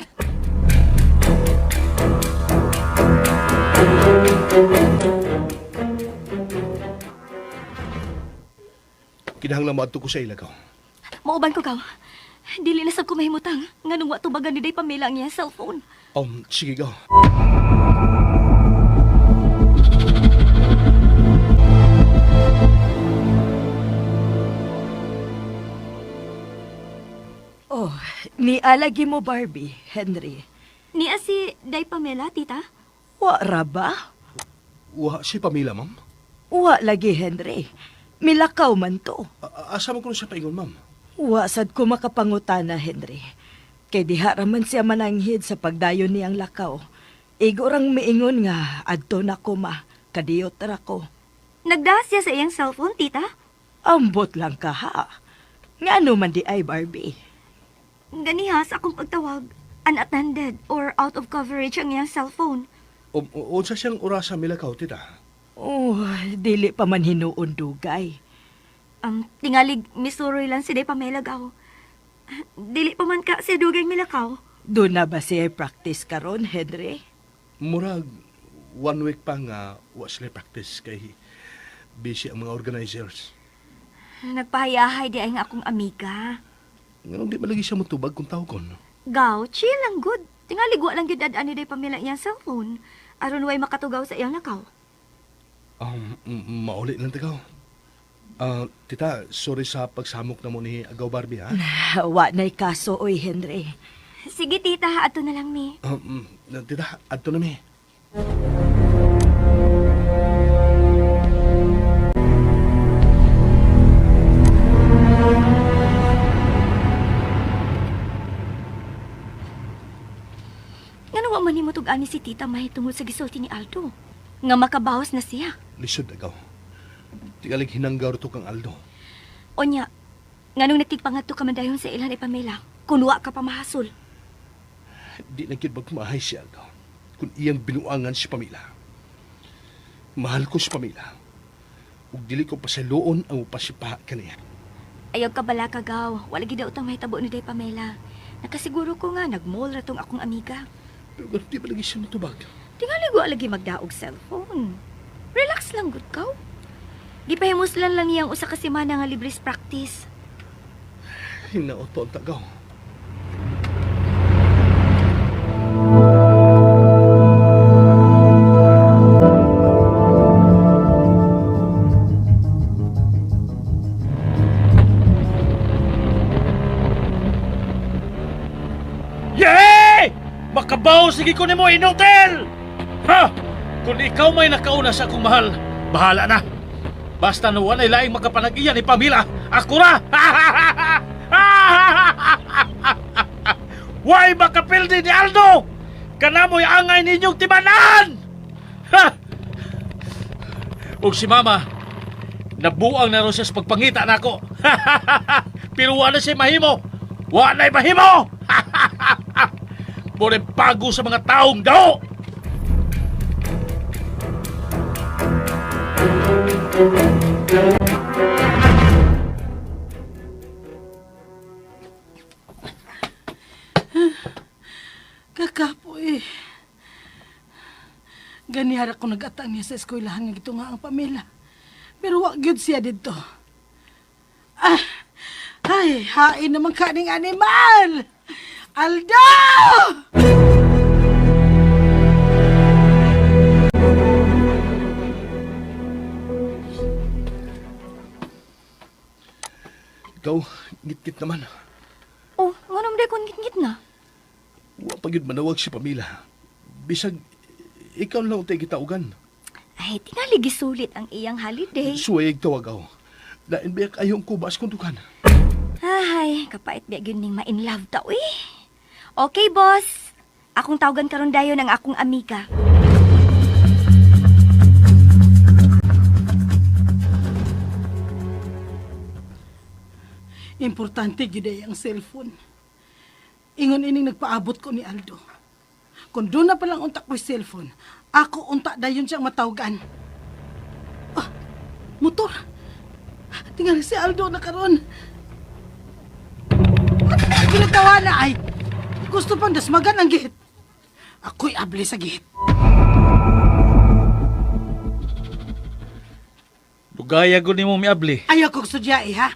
Kinahanglan moadto ko sa ilagaw. Mauban ko gaw. Dili na sab ko mahimutang. Nganong wa tubagan ni Day Pamela ang iyang cellphone. Sige gaw. Ni alagi mo Barbie, Henry. Niya si Day Pamela, tita? Wa ra ba? Wa si Pamela, ma'am. Wa lagi Henry. Milakaw man to. Asa man kuno siya paingon, ma'am? Wa sad ko makapangutana, Henry. Kay diha ra man siya mananghid sa pagdayon niyang lakaw. Igo rang miingon nga adto na ko ma, kadiyot ra ko. Nagdahas siya sa iyang cellphone, tita? Ambot lang ka ha. Ngano man di ay Barbie. Ganiha sa akong pagtawag, unattended or out of coverage ang iyang cellphone. Unsa siyang orasa milakaw, tita? Oh, dili pa man hinuon dugay. Tingalig, misuroy lang si Day Pamela gaw. Dili pa man ka si dugay milakaw. Doon na ba siya practice karon, Henry? Murag one week pa nga wa sila practice kay busy ang mga organizers. Nagpahayahay di ay nga akong amiga. Nganong di malagi siya motubag kung tawgon? Gaw, chill lang good. Tingalig wa lang gyud ad ni Day Pamela iyang cellphone. Aron way makatugaw sa iyang lakaw. Mauli lang tagaw. Ah, tita, sorry sa pagsamok na mo ni Agaw Barbie, ha? Wa na'y kaso, oy, Henry. Sige tita, ato na lang mi. Tita, adto na mi. Ngano wa man nimo tug-ani si tita mahitungod sa gisulti ni Aldo? Nga makabawas na siya. Lisod agaw. Tigalig hinanggaw to kang Aldo. Onya, nganong nagtigpangadto ka man dayon sa ilan ni Pamela? Kun wa ka pa mahasol. Di na gyud magmahay si Aldo kung iyang binuangan si Pamela. Mahal ko si Pamela. Ug dili ko pasayloon ang upasipa kaniya. Ayaw ka bala kagaw. Wala gid utang mahitabo ni Day Pamela. Nakasiguro ko nga nagmall ra tong akong amiga. Pero ganun di ba lagi siya matubag? Tingali wa lagi magdaog cellphone. Relax lang gud kaw. Gipahimuslan lang niyang usa ka semana nga libre practice. Hinaot pa ang tagaw. Yay! Makabaw sige ko nimo inutil! Ha! Kung ikaw may nakauna sa akong mahal, bahala na. Basta na walay laing makapanag-iya ni Pamela, ako ra! Why makapildi ni Aldo? Kanamoy angay ninyong tibanan! Ha! Ug si Mama, nabuang na ron siya sa pagpangita nako. Pero wala siya mahimo. Wala mahimo! Muna bago sa mga taong dao! Kakapoy. Ganihara ko nag-atang niya sa eskwelahan nga gito nga ang Pamela. Pero wa gyud siya didto. Ah, ay, hain naman kaning animal! Aldo! Ikaw, ngit-ngit naman. Oh, ngano man day kon ngit-ngit na? Wa pa gyud manawag si Pamela. Bisag, ikaw lang utay gitaugan. Ay, tingali gisulit ang iyang holiday. Suwayag tawagaw. Lain ba kayong kubas kung tukan? Ay, kapait biya gyud ning ma-in love ta uy. Okay, boss. Akong tawagan karon dayon ang akong amiga. Importante gyud ay ang cellphone. Ingon ining nagpaabot ko ni Aldo. Kung doon na palang unta ko'y cellphone, ako unta dayon siyang matawgan. Ah, motor. Tingali si Aldo na karon. At ginagawa na ay gusto pang dasmagan ang gihit. Ako'y abli sa gihit. Dugaya gud nimo miabli. Ayaw kong sudya eh, ha?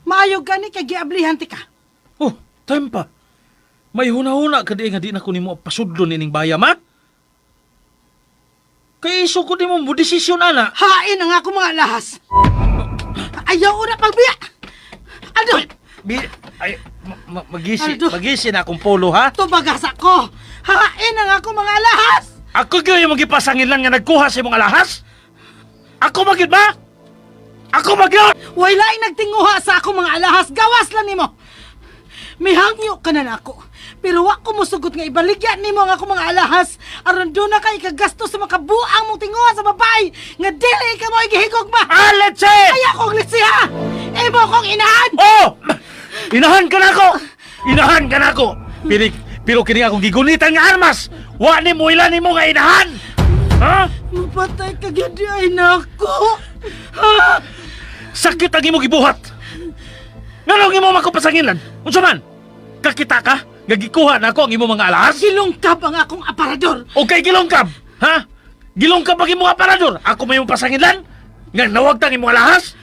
Maayo gani kay giablihan ti ka. Oh, time pa. May huna-huna ka di nga di na ko nimo pasudlon ining baya, ma. Kay iso ko nimo mo desisyon ana. Hain ang ako mga lahas. Ayaw una pagbiya. Aldo! Bi, ay, magisi, Aldo. magisi na akong polo, ha? Tubagasa ko! Hain ang ako mga alahas! Ako gyud yung magipasangin lang nga nagkuha sa imong alahas? Ako magyud ba? Ako magyud! Way laing nagtinguha sa ako mga alahas, gawas lang nimo. Mihangyo ka na nako. Pero wa ko mosugot nga ibaligya nimo ang ako mga alahas aron doon na ka ikagasto sa makabuang mong tinguha sa babae nga dili ka mo igihigog ba. Ah, let's say! Ay akong litsi ha! Imo kong inahan! Oh! Inahan ka na ako! Inahan ka na ako! Pero, pero kini akong gigunitan nga armas! Wa ni mo ilan nimo nga inahan! Ha? Mapatay ka gyud di ay nako. Ha? Sakit ang imong gibuhat! Nganong imo makupasangilan? Unsa man? Kakita ka? Nga gikuha na ako ang imong mga alahas? Gilungkab ang akong aparador. O kay gilongkab? Ha? Gilongkab ang imong aparador? Ako may imong pasangilan? Nga nawagtang imong alahas?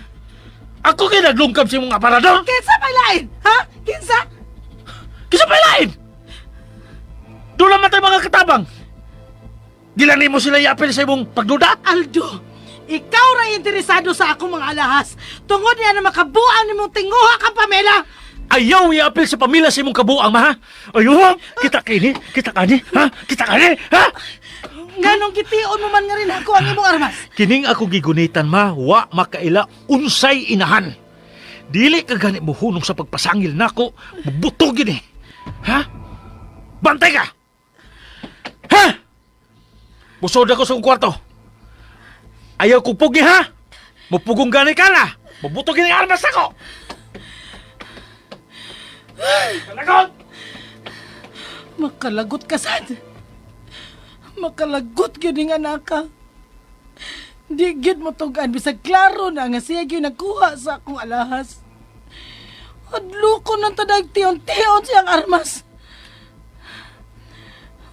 Ako kay naglungkab sa imong aparador? Kinsa may lain? Ha? Kinsa? Kisa pa lain! Doon naman tayo mga katabang! Dila nimo sila iapil sa imong pagduda? Aldo, ikaw ra interesado sa akong mga alahas. Tungod niya na makabuang nimong tinguha kang Pamela. Ayaw iapil sa pamilya sa imong kabuang, ma! Ayaw! Kita kini! Kita kani! Ha? Kita kani! Ha? Nganong gitiun mo man nga rin ako ang imong armas. Kining ako gigunitan, ma, wa makaila unsay inahan. Dili ka gani mohunong sa pagpasangil nako, bubutog gini. Ha? Bantay ka! Ha? Busod ako sa kong kwarto. Ayaw ko pugi, ha? Mupugong gani ka na. Mabutog gini ang armas ako. Kalagot! Makalagot ka sad. Makalagot gyud ning anaka. Di gyud mo tugan bisag klaro na nga siya gyud nagkuha sa akong alahas. Adlo ko nang tadag tiyon-tiyon siyang armas.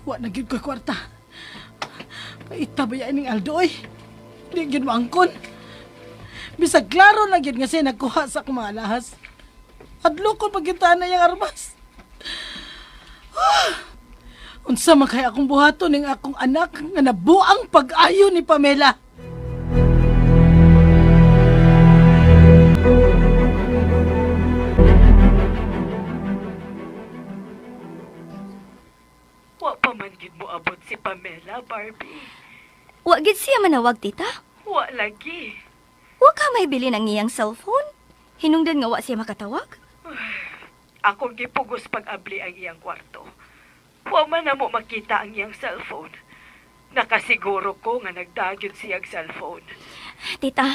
Wa na gyud ko'y kwarta. Paita ba yan ning Aldo oy? Di gyud moangkon. Bisag klaro na gyud nga siya nagkuha sa akong mga alahas. Adlo ko pagkitaan na iyang armas. Unsa man kay akong buhaton ning akong anak nga nabuang pag-ayo ni Pamela. Wa pa man gid mo abot si Pamela, Barbie. Wa gid siya manawag, tita. Wa lagi. Wa ka may bilin ang iyang cellphone. Hinungdan nga wa siya makatawag. Akong gipugos pag-abli ang iyang kwarto. Wa man na mo makita ang iyang cellphone. Nakasiguro ko nga nagdagyod siyang cellphone. Tita,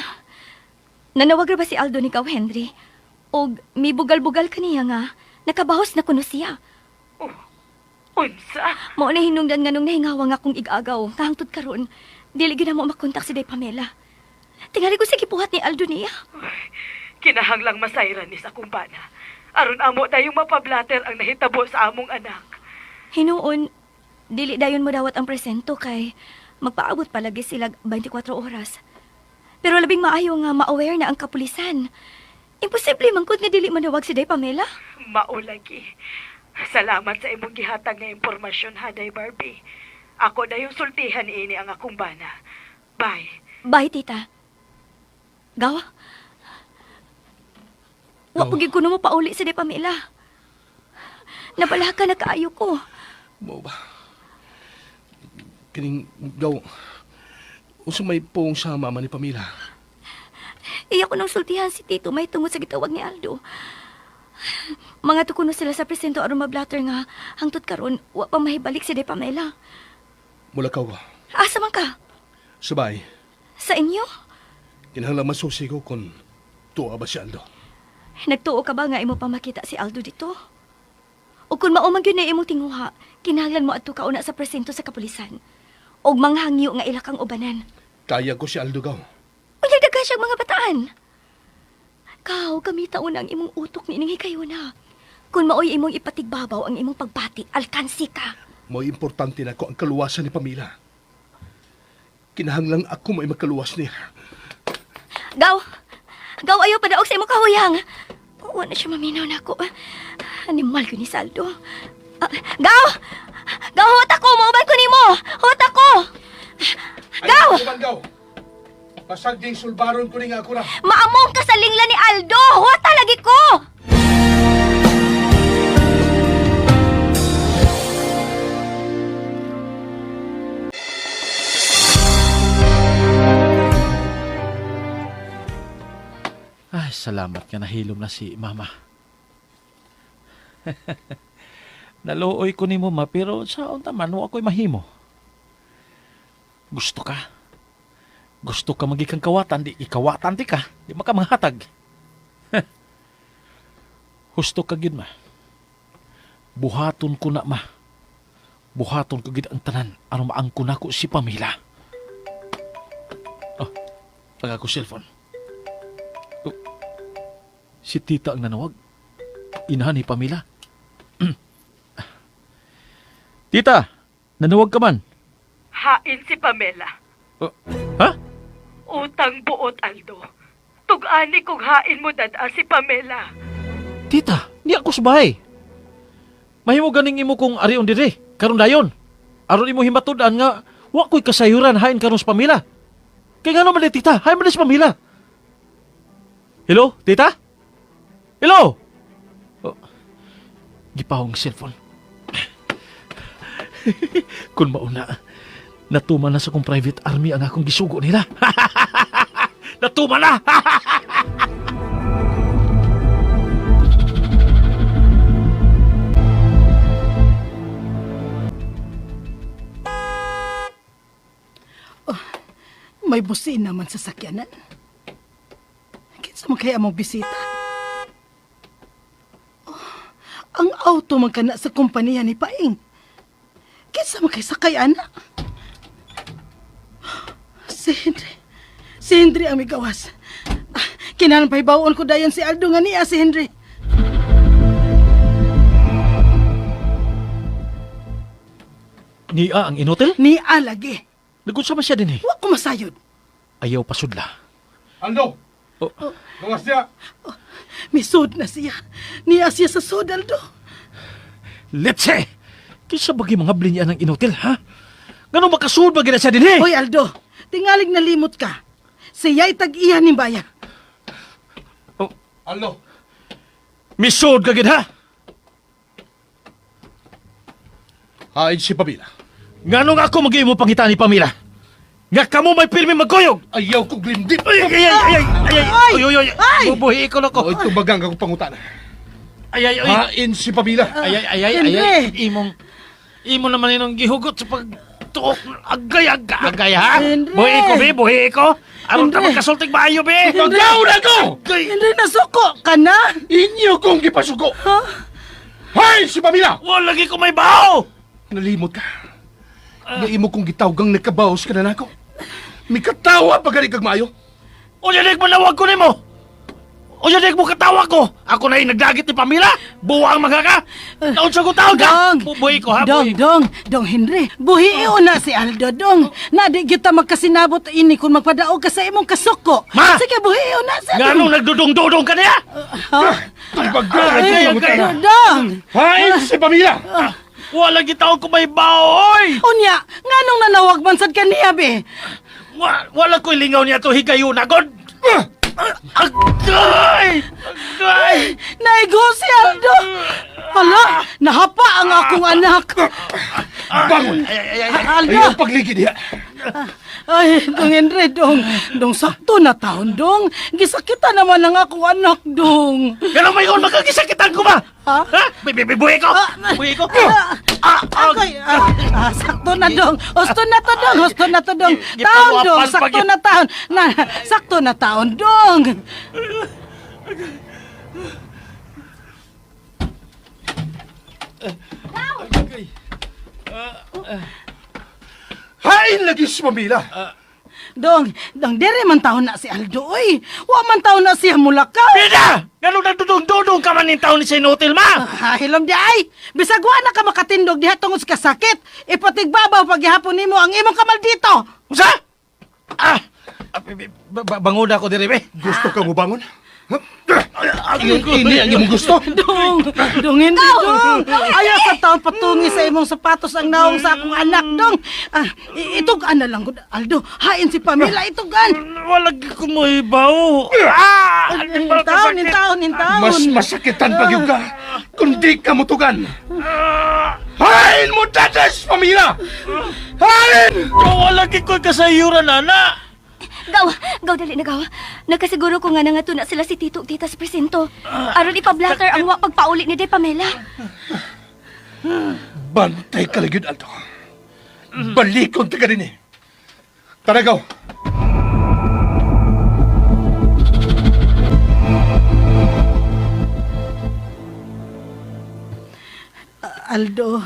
nanawag ra ba si Aldo ni Kaw Henry? Og mibugal-bugal kaniya nga nakabahos na kuno siya. Oh, unsa? Mao na hinungdan nga nung nahingawa nga akong igagaw, kahangtod karon, dili gyud na mo makontak si Day Pamela. Tingali ko sa gibuhat ni Aldo niya. Kinahanglang masayran ni sa akong bana. Aron amo dayong mapablater ang nahitabo sa among anak. Hinuon, dili dayon mo dawat ang presento kay magpaabot palagi sila 24 oras. Pero labing maayo nga ma-aware na ang kapulisan. Imposible man gud nga dili manawag si Day Pamela. Maulagi. Salamat sa imong gihatag nga impormasyon, Haday Barbie. Ako dayong sultihan ini ang akong bana. Bye. Bye, tita. Gawa. Wa Gawa. pagid ko mo pauli si Day Pamela. Nabalaka na kaayo ko. Mao ba? Kining gaw. Unsa may puong sa mama ni Pamela? Iya ko nang sultihan si Tito may tungod sa gitawag ni Aldo. Mga tukuno sila sa presento aron mablatter nga hangtod karon wa pa mahibalik si Day Pamela. Mulakaw ko. Asa man ka? Sabay, Sa inyo? kinahanglan masusi ko kung tuwa ba si Aldo. Nagtuo ka ba nga imo pa makita si Aldo dito? O kung mao man gyud na imong tinguha, kinahanglan mo adto ka una sa presento sa kapulisan. Og manghangyo nga ila kang ubanan. Kaya ko si Aldo gaw. Unya daghan siyang mga bataan. Kaw, gamita una ang imong utok ni ining hikayuna. Kung maoy imong ipatigbabaw ang imong pagbati, alkansi ka. Mo'y importante na ko ang kaluwasan ni Pamela. Kinahanglan ako may makaluwas niya. Gaw! Gaw, ayaw padaog sa imong kahuyang. Oo na siya maminaw na ako. Animal yun ni Saldo. Ah, Gaw! Gaw, huwat ako! Mauban ko nimo! Huwat ako! Gaw! Ay, gaw! Pasag ding sulbaron ko ning ako ra. Maamong ka sa lingla ni Aldo! Huwat lagi ko! Salamat nga nahilom na si mama. Naluoy ko nimo ma, pero sa unta man wa ko'y mahimo. Gusto ka? Gusto ka magikang kawatan, di ikawatan ti ka, di maka manghatag. Husto ka gyud ma. Buhaton ko na ma. Buhaton ko gid ang tanan aron maangkon nako si Pamela. Oh, taga ko cellphone. Oh, si tita ang nanawag. Inahan ni Pamela. Tita, nanawag ka man. Hain si Pamela. Oh, ha? Utang buot, Aldo. Tug-ani kung hain mo dada si Pamela. Tita, di ako sa bahay. Mahimo ganing imo kung arion dire, karon dayon. Aron imo himatud-an nga wa ko'y kasayuran hain karon sa pamilya. Kay ngano man di, tita, hain man di sa pamilya. Hello, tita? Hello? Oh, gipahong cellphone. Kun mauna, natuma na sa kong private army ang akong gisugo nila. Natuma na! May busina man sa sakyanan. Kinsa man kaya mong bisita? Oh, ang auto man kana sa kompanya ni Paing. Kinsa man kay sakay ana? Si Henry. Si Henry ang migawas. Ah, kinahanglan pahibawon ko dayon si Aldo nga niya si Henry. Niya ang inotel? Niya lagi. Nagunsa man siya din eh. Wa ko masayod. Ayaw pasudla. Aldo! Oh. Gawas niya! Misud na siya. Niya siya sa sud, Aldo. Let's! Kinsa bagi mga niya ng inotel, ha? Ngano makasud ba gina siya din eh? Hoy Aldo, tingalig nalimot ka. Siya'y tag-iya ni Baya. Aldo! Misud ka gid ha? Hain si Pamela. Ngano nga ako mag-imo pangita ni Pamela? Nga kamo may pirmi magkuyog! Ayaw kong limdip! Ay, ay, ay, ay, ay, ay, Ay! ay, ay, ay, Ay! bubuhi ko na ko. O ito bagang akong pangutana. Ay, ay, ay, Hain si Pamela. ay, ay, ay, ay, ay, Henry! imong, imo naman inong gihugot sa pagtuok. Agay, agay, agay, ha? Henry! Buhi ko, be, buhi ko. Aron ta Henry! magkasultig maayo, be. Magaw na ko! Agay! Henry, nasuko ka na? Inyo kong gipasuko! Ha? Hain si Pamela! Wala lagi ko may baho! Nalimot ka. Nga imo kong gitawgang nagkabaos ka na nako. Mikatawa pa gani kag maayo. Unya dik manawag ko nimo. Unya dik mo katawa ko. Ako na yung nagdagit ni Pamela. Buwang mga ka. Naunsa ko tawag ka. Dong! Bubuhi ko ha. Dong, buhi. dong, dong Henry. Buhi na si Aldo, dong. Na di kita magkasinabot ini kung magpadaog ka sa imong kasuko. Ma! Sige, buhi na si Nga nung nagdudong-dudong ka niya. Ha? Tumbagang Ay, akong ay, pangutana. Dong! Hain si Pamela! Wala gitaw ko may baoy. Unya, nganong nanawag man sad kaniya be? Wala ko'y lingaw niya to higayuna god. Agay! Agay! Naigo si Aldo. Hala, nahapa ang akong anak. Bangon! Ay, ay, ay, ay. Aldo. Ayaw pagligi diha. Ay, dong Henry, dong. Dong sakto na taon, dong. Gisakita naman ang akong anak, dong. Ganun may kon magkagisakitan ko ba? Ha? Ha? Buhi ko! Ah, Buhi ko! Ah, Ah, ako'y, sakto na dong. Husto na to dong, husto na to dong. Taon dong, Gipawapan pa sakto gyud. na taon. Na, sakto na taon dong. Hain lagi si Pamela! Dong, dong dere man taon na si Aldo, oy. Wa man taon na siya mulakaw. Bida! Ganun nagdudong-dudong ka man yung taon ni sa inotel, ma! Ah, hilom di ay. Bisag wa na ka makatindog diha tungod sa kasakit. Ipatigbabaw paghihapon nimo ang imong kamal dito. Usa? Ah! Bangoda ko diri, be. Gusto ka mo bangon? Ini ang imong gusto? Dong, dong hindi dong. Ayaw sa taon patungi sa imong sapatos ang naong sa akong anak dong. Ah, itugan na lang gud Aldo. Hain si Pamela itugan. Wala ko mo ibaw. Ah! Taon, in taon, in taon. Mas masakitan pa gyud ka kung di ka mutugan. Hain mo dadas, Pamela! Hain! Wala ko kasayuran, ana. Gaw, gaw dali na gaw. Nakasiguro ko nga nangato na sila si Tito ug Tita sa presinto. Aron ipablatter ang wa pagpauli ni Day Pamela. Bantay ka lang yun, Aldo. Balikon ka rin eh. Tara, gaw. Aldo,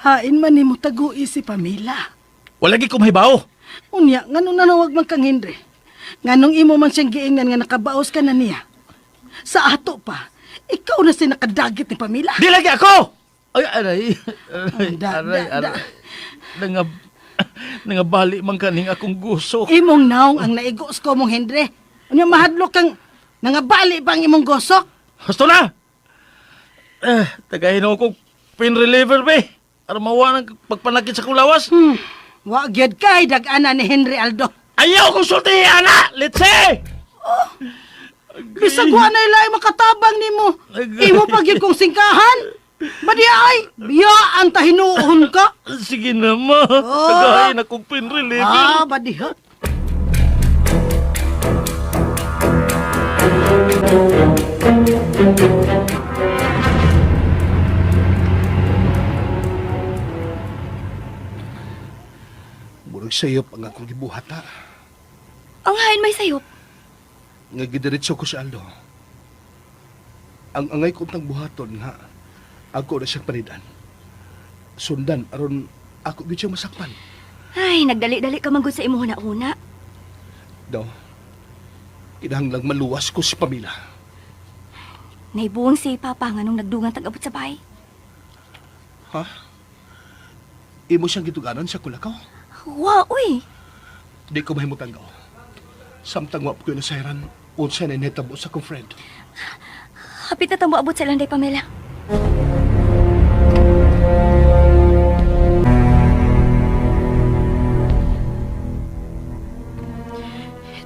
hain man nimo tagui si Pamela. Wala gi ko mahibaw. Unya, nganong nanawag man kang Henry? Nganong imo man siyang giingnan nga nakabaos ka na niya? Sa ato pa, ikaw na si nakadagit ni Pamela. Di lagi ako! Ay, aray. Aray, Da, aray, da, da. aray. Nangab, nangabali man kaning akong guso. Imong naong ang naigos ko mong Henry. Unya mahadlok kang nangabali pa ang imong gosok. Gusto na! Eh, tagahin ako kong pain reliever, be. Aron mawa ng pagpanakit sa kulawas. Wa gyud kay dag-ana ni Henry Aldo. Ayaw kong sultihi, ana! Let's say! Bisag wa na ilay makatabang nimo. Imo pa gyud kong singkahan. Badi ay, biya ang tahinuon ka. Sige na, ma. Tagahin akong pain reliever. Ah, badi ha. Murag sayop ang akong gibuhat ha. Ang hain may sayop. Nga gidiretso ko si Aldo. Ang angay ko tang buhaton nga ako na siyang panidan. Sundan aron ako gyud siyang masakpan. Ay, nagdali-dali ka man gud sa imong una-una. Daw. Kinahanglang maluwas ko si Pamela. Naibuwang si Papa nga nung nagdugang tag-abot sa bahay. Ha? Imo siyang gituganan sa kulakaw. Wa, uy. Di ko mahimutang gaw. Samtang wa ko nasayran, unsa na nahitabo sa akong friend. Hapit na tamo abot sa landay, Pamela.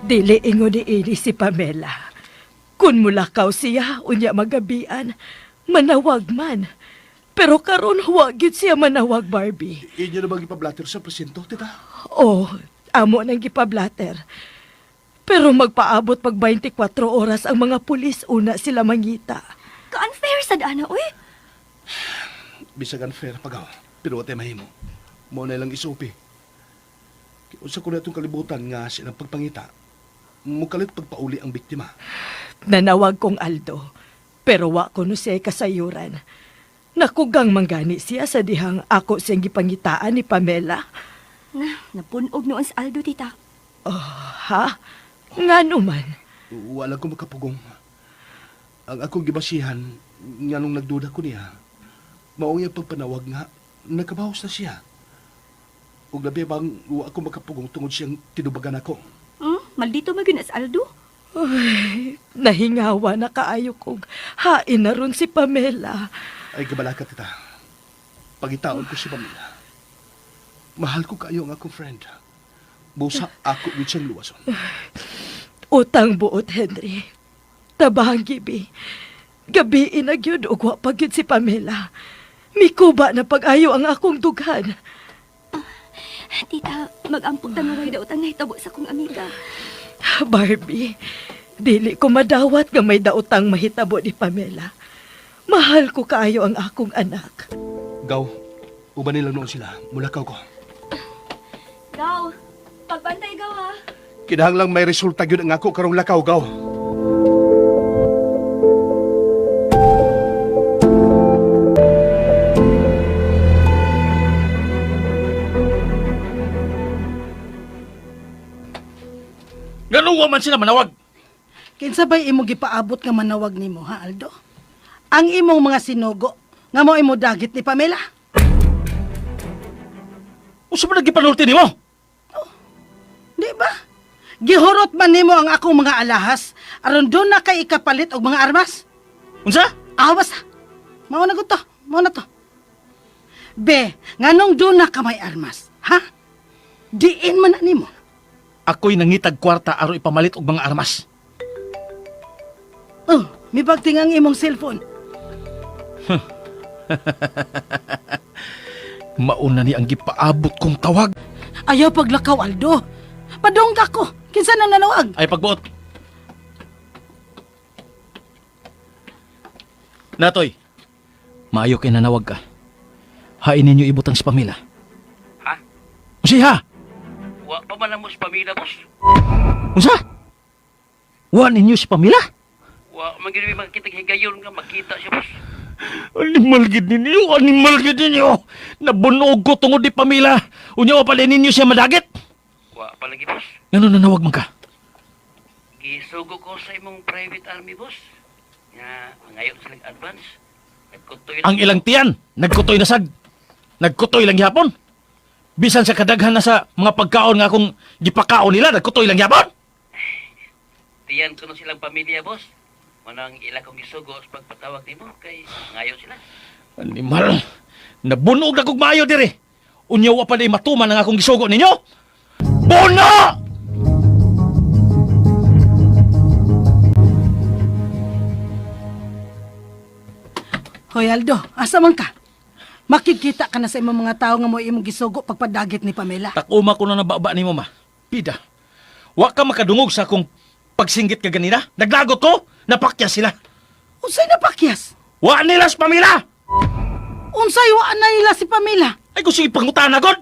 Dili ingon ni ini si Pamela. Kun mulakaw siya, unya magabian, manawag man. Pero karon wa gyud siya manawag, Barbie. Inyo na bang ipablatter sa presinto, tita? Oh, amo nang gipablater. Pero magpaabot pag 24 oras ang mga pulis una sila mangita. Ka-unfair sad ana, uy. Bisag unfair pagaw, pero watay mahimo. Mo na lang isupi. Unsa ko na itong kalibutan nga silang pagpangita, mukalit pagpauli ang biktima. Nanawag kong Aldo, pero wa ko no siya kasayuran. Nakugang manggani siya sa dihang ako siyang gipangitaan ni Pamela. Na, napunog noon sa Aldo, tita. Oh, ha? Nga man. Wala ko makapugong. Ang akong gibasihan, nga nung nagduda ko niya, mao nga pagpanawag nga, nagkabawas na siya. Ug labi bang wa ako makapugong tungod siyang tinubagan ako. Maldito man gyud na sa Aldo. Uy, nahingawa na kaayo kong hain na ron si Pamela. Ay gabala ka, tita. Pagitaon ko si Pamela. Mahal ko kayo ang akong friend. Busa ako yun siyang luwason. Utang buot, Henry. Tabang gibi. Gabi inagyod og wa pa gyud si Pamela. Mikuba na pag-ayo ang akong dughan. Tita, mag-ampog ta nga way daot ang nahitabo sa akong amiga. Barbie, dili ko madawat nga may daotang mahitabo ni Pamela. Mahal ko kaayo ang akong anak. Gaw, uban nilang noon sila. Mulakaw ko. Gaw, pagbantay gaw ha. Kinahanglang may resulta yun ang ako karong lakaw, gaw. Ganun wa man sila manawag. Kinsa bay imong gipaabot nga manawag nimo ha Aldo? Ang imong mga sinugo nga mo imo dagit ni Pamela. Usa man nagipanulti nimo? Di ba? Gihurot man nimo ang akong mga alahas aron doon na kay ikapalit og mga armas. Unsa? Ah, basta. Mao na gud to. Mao na to. Be, nganong doon na ka may armas? Ha? Diin man na nimo. Ako'y nangitag kwarta aron ipamalit og mga armas. Oh, mibagting ang imong cellphone. Mauna ni ang gipaabot kong tawag. Ayaw paglakaw, Aldo. Padungga ko. Kinsa nang nanawag? Ay pagbuot. Natoy, maayo kay nanawag ka. Hain ninyo ibutang si Pamela. Ha? Usiha! Wa pa man mo si Pamela, boss. Unsa? Wa ninyo si Pamela? Wa man gid makita higayon nga makita siya, boss. Animal gid ninyo, animal gid ninyo. Nabunog ko tungod ni Pamela. Unya wa pala ninyo siya madagit. Wa pa lagi, boss. Ngano nanawag man ka? Gisugo ko sa imong private army, boss. Nga mangayo silang advance. Nagkutoy Ang ilang tiyan, nagkutoy na sad. Nagkutoy lang gihapon. Bisan sa kadaghan na sa mga pagkaon nga akong gipakaon nila, nagkutoy lang gihapon. Tiyan ko na silang pamilya, boss. Manang ila kong gisugo sa pagpatawag nimo kay mangayo sila. Animal, nabunog na kog maayo dire. Unya wa pa day matuman ang akong gisugo ninyo. Bono! Hoy Aldo, asa man ka? Makikita ka na sa imong mga tao nga mo imong gisugo pagpadagit ni Pamela. Takuma ko na nababa nimo ma. Pida. Wa ka makadungog sa akong pagsinggit ka ganina. Naglagot ko, napakya sila. Unsay napakyas? Wa nila si Pamela! Unsay wa na nila si Pamela? Ay kung sige pangutana god.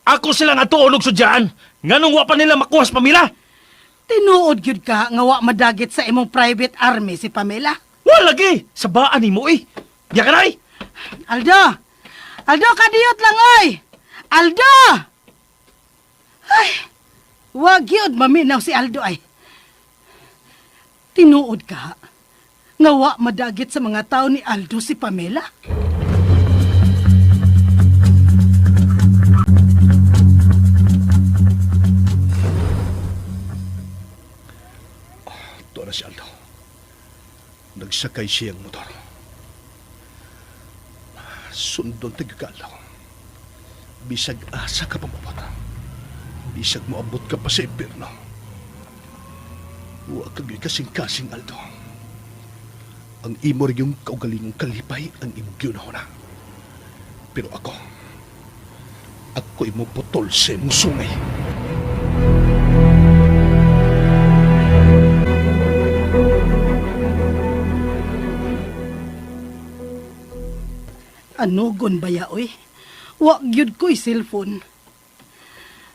Ako sila nga tuon og sudyaan. Nganong wa pa nila makuha si Pamela? Tinuod gyud ka nga wa madagit sa imong private army si Pamela. Wa lagi! Sa baan nimo eh. Diya ka nay! Aldo! Aldo, kadiyot lang oy! Aldo! Ay, wa gyud maminaw si Aldo ay. Tinuod ka nga wa madagit sa mga tao ni Aldo si Pamela. Tuwa na si Aldo. Nagsakay siyang motor. Sundon tayo ka, Aldo. Bisag asa ka pa mabot. Bisag moabot ka pa sa impyerno. Wa ka gyud kasing-kasing, Aldo. Ang imo rin yung kaugalingong kalipay ang imong gihunahuna. Pero ako, ako imo putol sa imong sungay. Anugon ba ya, oy? Wa gyud ko'y cellphone.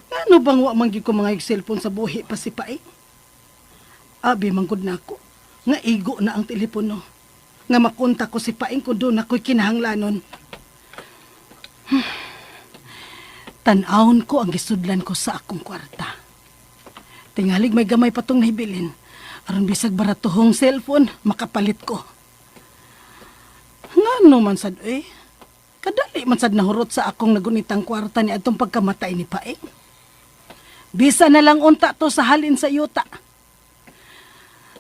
Ngano bang wa man gyud ko mga cellphone sa buhi pa si Pae? Abi man gud nako nga igo na ang telepono. Nga makontak ko si Paeng kung doon ako'y kinahanglanon. Tan-awon ko ang gisudlan ko sa akong kwarta. Tingalig may gamay patong nahibilin. Aron bisag baratohong cellphone, makapalit ko. Ngano man sad eh? Kadali man sad nahurot sa akong nagunitang kwarta ni atong pagkamatay ni Paeng. Bisa na lang unta to sa halin sa yuta.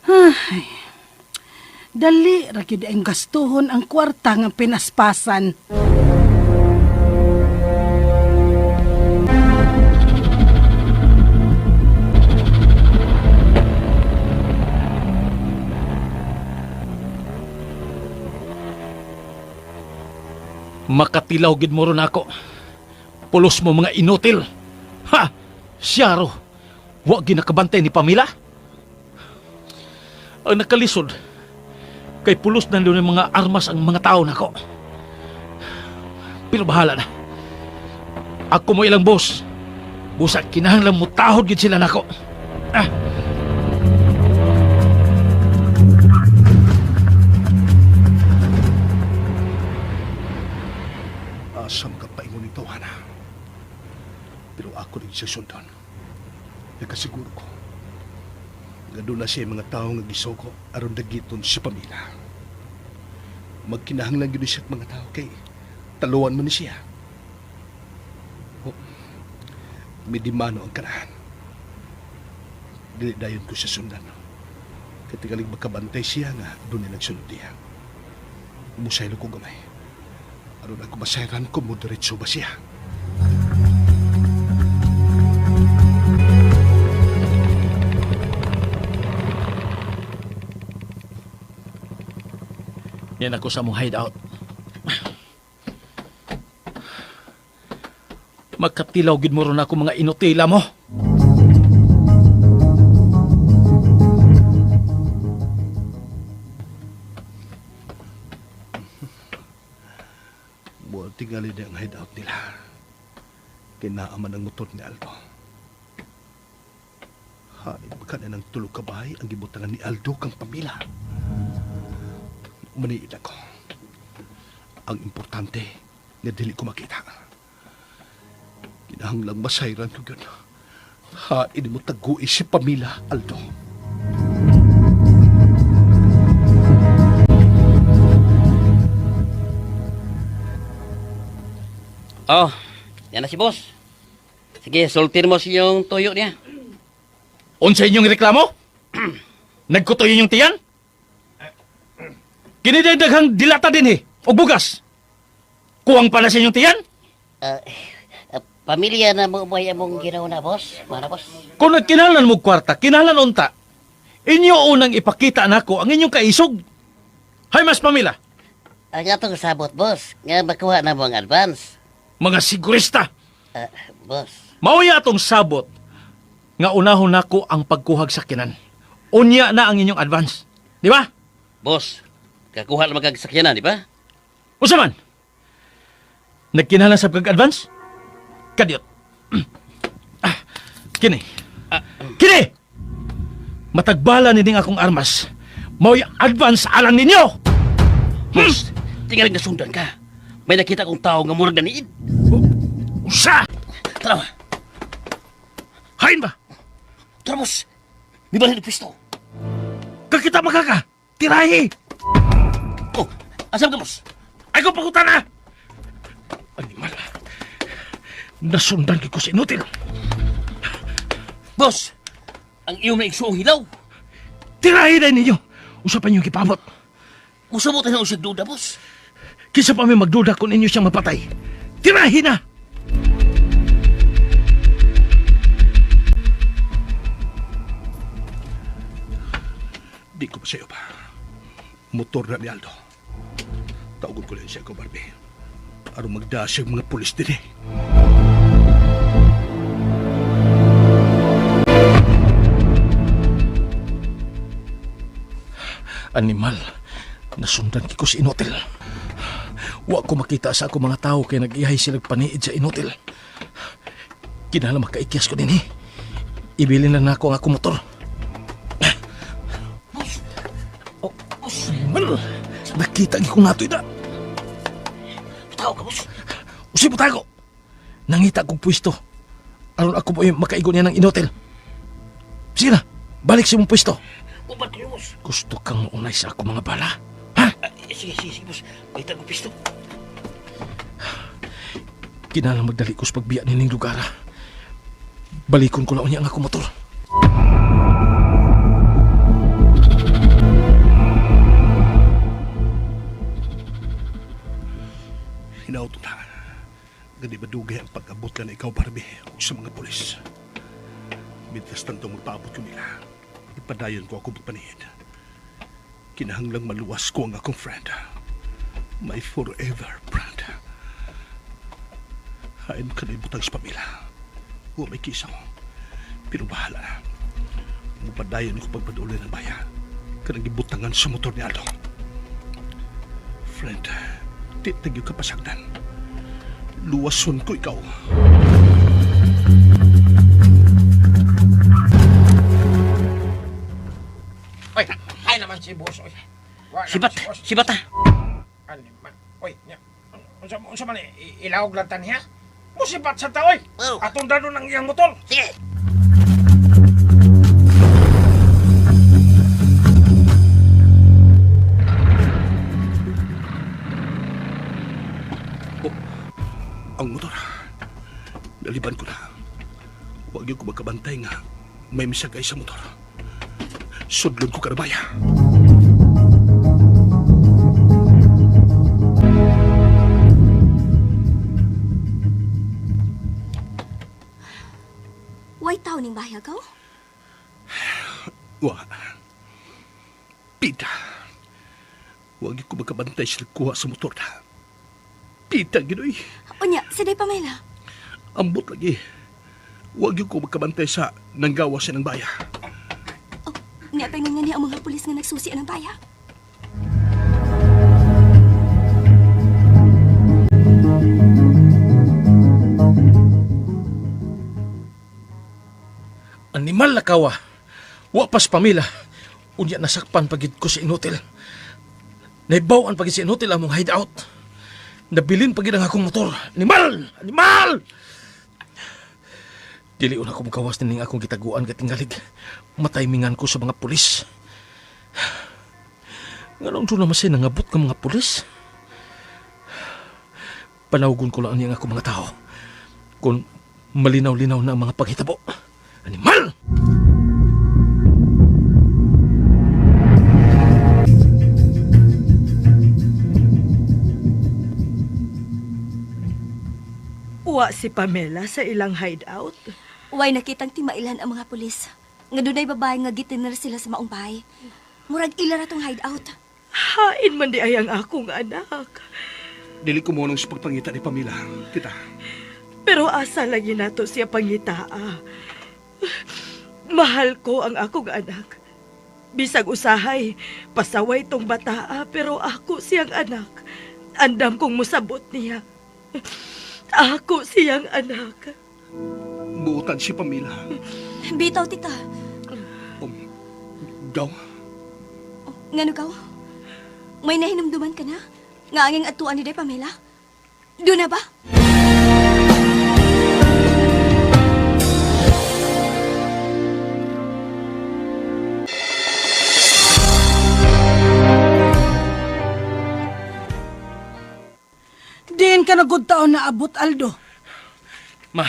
Ay, dali ra gyud ang gastuhon ang kwarta nga pinaspasan. Makatilaw gid mo ron ako. Pulos mo mga inutil. Ha! Siyaro. Wa ginakabantay ni Pamela. Ang nakalisod, kay pulos na doon yung mga armas ang mga tao nako. Pero bahala na. Ako mo ilang boss. Busa kinahanglan mo tahod gid sila nako. Ah. Asam ka paingon ni Tawana. Pero ako rin siya sundan. Nakasiguro ko. Nga doon na siya mga tao nga gisoko aron dagiton si Pamela. Magkinahanglan gyud siya at mga tao kay taluan man ni siya. Oh, midimano ang kanahan. Dili dayon ko siya sundan. Katigalig magkabantay siya nga doon niya nagsunod niya. Musaylo ko gamay. Aron ako masayran ko mo diretso ba siya? Yan ako sa mong hideout. Magkatilaw gid mo ron ako mga inutila mo. Wa tingali na ang hideout nila. Kinaaman ang motor ni Aldo. Hain pa na ng tulog ka bahay ang gibutangan ni Aldo kang pamila. Maniid ako. Ang importante nga dili ko makita. Kinahanglang masayran ko yun. Hain mo tagui si Pamela, Aldo. Oh, yan na si boss. Sige, sultin mo siyong tuyo niya. Unsa inyong reklamo? Nagkutoy inyong tiyan? Kini day daghang dilata din eh, og bugas. Kuwang pala sa inyong tiyan? Ah, ah, pamilya na mo ba among ginawa na, boss? Mana, boss? Kung nagkinahanglan mo kwarta, kinahanglan unta. Inyo unang ipakita nako ang inyong kaisog. Hay mas pamila, Ang atong sabot, boss, nga makuha na mo ang advance. mga sigurista. Ah, boss, Mauya atong sabot nga unahon nako ang pagkuhag sa kinan. Unya na ang inyong advance. Di ba? boss, kakuha na magkag sakyanan, di ba? Unsa man? Nagkinahanglan sa pag-advance? Kadiyot. Ah, kini. Kini! Matagbala ni akong armas. Mao'y advance alang ninyo! Boss, tingaling nasundan ka. May nakita kong tao nga murag naniid. Usa! Tara, Hain ba? tara, boss. Di ba rin pisto? Kakita makaka! Tirahi! Oh, asam ka, boss? Ay ko pakutan na! Animal. Nasundan ko sa inutil. Boss, ang iyong na igsuong hilaw. Tirahi na ninyo! Usapan niyo gipabot. Usabot na usag duda, boss. Kinsa pa may magduda kung inyo siyang mapatay. Tirahi na! Di ko pa sa'yo pa. Motor na ni Aldo. Tawagin ko lang siya ko, Barbie. Aron magdasig mga pulis din eh. Animal, nasundan ko sa inutil. Wa ko makita sa ako mga tao kay nag-ihay sila paniid sa inutil. Kinahanglan makaikyas ko dinhi. Ibilin na nako ang akong motor. Oh, animal, nakita ko natoy na. Tao ka, boss. Usip tago. Nangita kong pwesto. Aron ako po yung makaigo niya ng inutil. Sige na, balik sa imong pwesto. Uban ko, boss. Gusto kang maunay sa ako mga bala. Ha? Ah, sige, sige, sige, boss. May ko pisto. Kinahanglan magdali ko sa pagbiya nining lugar. ah. Balikon ko lang niya ang akong motor. Hinauto na. Gani ba dugay ang pag-abot ka na ikaw, Barbie, o sa mga pulis. Mientras tanto magpaabot ko nila, ipadayon ko ako pagpanihid. Kinahanglang maluwas ko ang akong friend. My forever friend. Hain ka na ibutang sa pamilya. Huwag may kisaw. Pero bahala na. Mupadayon ko pagpaduloy ng bayan. Kanang gibutangan sa motor ni Aldo. Friend, di tagyo ka pasagdan. Luwason ko ikaw. Oy, hay naman si boss, oy. Wa naman Sibat, si boss. sibat ah. Ano man? Oy, nya. Unsa unsa man ilawog lang tan niya? Musibat sa ta, oy. Oh. Atong dadon ang iyang motor. Sige. Ang motor. Naliban ko na. Huwag yung kumagkabantay nga may misagay sa motor. Sudlon ko karabaya. Way tao ning bahya gaw? Wa. Pita. Huwag yung kumagkabantay sila kuha sa motor na. Pita, ginoy. Unya, siday Pamela. Ambot lagi. Huwag yung kumagkabantay sa nanggawa siya ng baya. Oh, niya pa nga niya ang mga pulis nga nagsusi ng baya. Animal na kawa. Wa pas pamila. Unya nasakpan pagid ko sa inutil. Naibawan pagid sa inutil among hideout. Nabilin pagid ang akong motor. Animal! Animal! Dili una ko mukawas nining akong gitaguan katingalig. Mataymingan ko sa mga pulis. Nganong doon naman siya nangabot ng mga pulis? Panawgon ko lang niya ang akong mga tao. Kung malinaw-linaw na ang mga paghitabo. Animal! Wa si Pamela sa ilang hideout. Way nakitang timailan ang mga pulis. Nga dunay babae nga gitiner sila sa maong bahay. Murag ila ra tong hideout. Hain man di ay ang akong anak. Dili ko mo sa pagpangita ni Pamela. Tita, Pero asa lagi nato siya pangitaa. Mahal ko ang akong anak. Bisag usahay, pasaway tong bataa, pero ako siyang anak. Andam kong musabot niya. Ako siyang anak. buutan si Pamela. Bitaw, tita. Gaw, Ngano kaw? May nahinumduman ka na? Nga anging atuan ni Day Pamela? Doon na ba? Diin ka na good taon na abot, Aldo. Ma,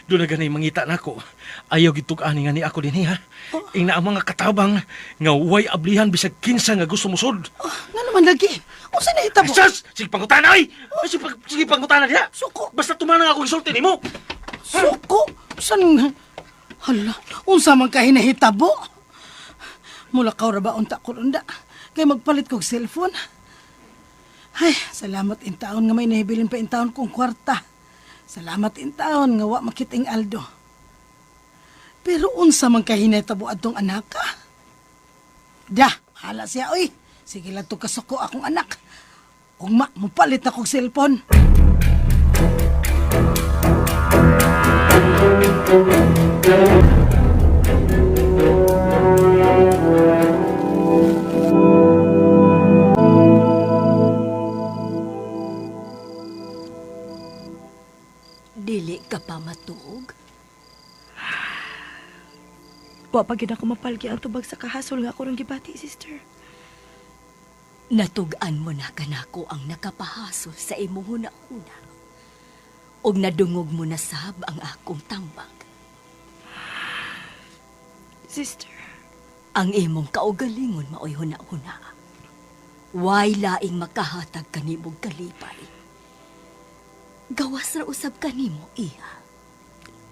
doon na ganay mangita nako. Ayaw gitug-ani nga ni ako dinhi ha. Ingna ang mga katabang nga way ablihan bisag kinsa nga gusto musod. Oh, nga naman lagi. Unsa na hitabo? Sus! Sige pangutana ay! Ay, sige, sige pangutana diha. Suko. Basta tumanang ako gisulti nimo. Suko. San nga? Hala, unsa man kay nahitabo? Mula ka ra ba unta ko unda? Kay magpalit kog cellphone. Ay, salamat in taon nga may nahibilin pa in taon kong kwarta. Salamat in taon nga wa makiting Aldo. Pero unsa man kay hinahitabo adtong anak ka? Da, hala siya oy. Sige lang to kasuko akong anak. Ugma, mupalit na kog cellphone. Dili ka pa matuog. Wa pa gid ako mapalgi ang tubag sa kahasol nga ako rong gibati, sister. Natug-an mo na kanako ang nakapahasol sa imong huna-huna. Og nadungog mo na sab ang akong tambag. Sister, Ang imong kaugalingon maoy huna-huna. Way laing makahatag kanimong kalipay. Gawas ra usab kanimo, iha.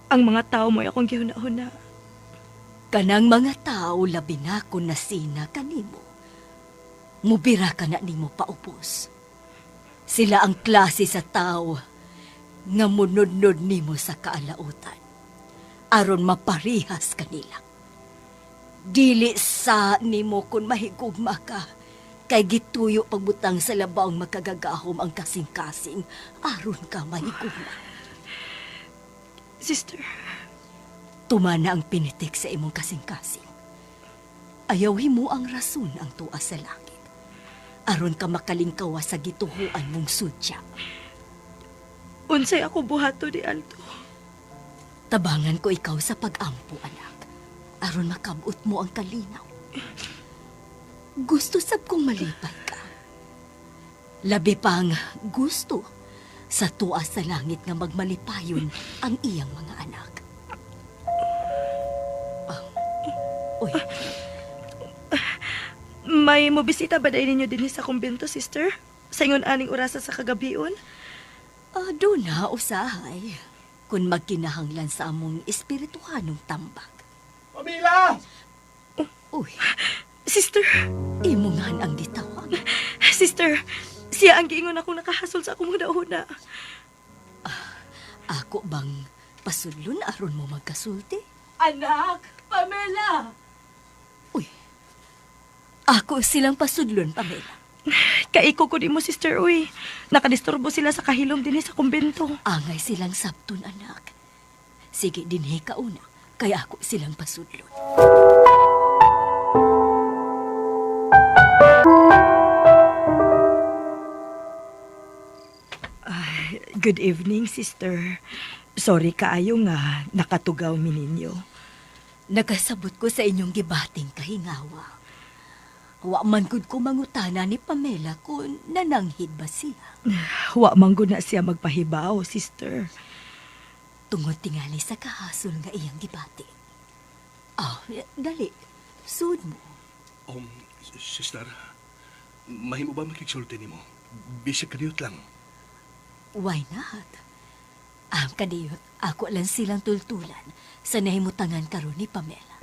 ang mga tao mo'y akong gihuna-huna. Kanang mga tao labi na kun nasina kanimo. Mubira ka na nimo paupos. Sila ang klase sa tao nga munudnod nimo sa kaalautan. Aron maparihas kanila. Dili sa nimo kun mahigugma ka kay gituyo pagbutang sa labawng makagagahom ang kasing-kasing aron ka mahigugma. Sister, Tumana ang pinitik sa imong kasing-kasing. Ayaw himo ang rason ang tuwa sa langit. Aron ka makalingkawa sa gituhuan mong sudya. unsay ako buhato ni Aldo. Tabangan ko ikaw sa pag-ampo, anak. Aron makabot mo ang kalinaw. Gusto sab kong malipay ka. Labi pang gusto sa tuwa sa langit nga magmalipayon ang iyang mga anak. Ah, uy, May mobisita ba dahil ninyo dinhi sa kumbento, sister? Sa ingon aning orasa sa kagabion? Ah, doon na usahay. Kung magkinahanglan sa among espirituhanong tambak. Pamela! Uy, Sister, imungan ang gitawag. sister, siya ang giingon akong nakahasol sa akong huna-huna. Ako bang pasudlon aron mo magkasulti? Anak, Pamela! Uy, ako silang pasudlon, Pamela. Kaiko ko di mo, sister, uy. Nakadisturbo sila sa kahilom dinhi sa kumbento. Angay silang sabton, anak. Sige, dinhi ka una. Kaya ako silang pasudlon. Good evening, sister. Sorry kaayo nga nakatugaw mi ninyo. Nakasabot ko sa inyong gibating kahingawa. Wa man gud ko mangutana ni Pamela kung nananghid ba siya. Wa man gud na siya magpahibaw, sister. Tungod tingali sa kahasol nga iyang gibati. Ah, dali. Sud mo. Sister, mahimo ba makigsulti nimo? Bisag kadiyot lang. Why not? Ang kadiyot, ako lang silang tultulan sa nahimutangan karon ni Pamela.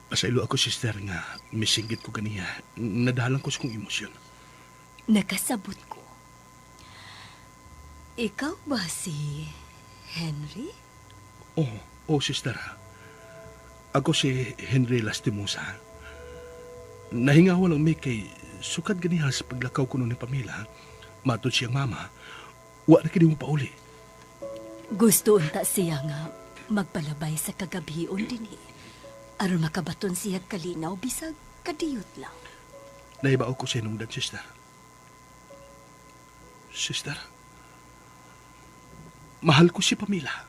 Pasaylo ako, sister, nga misinggit ko ganiya. Nadahalan ko sa kong emosyon. Nakasabot ko. Ikaw ba si Henry? Oh, oh, sister. Ako si Henry Lastimosa. Nahingawa lang mi kay sukad ganiha sa paglakaw ko nun ni Pamela. Matod siyang mama. Wa na kini mo pauli. Gusto unta siya nga magpalabay sa kagabhion dinhi. Aron makabaton siya kalinaw bisag kadiyot lang. Nahibaw ko sa inungdan, sister. Sister, mahal ko si Pamela.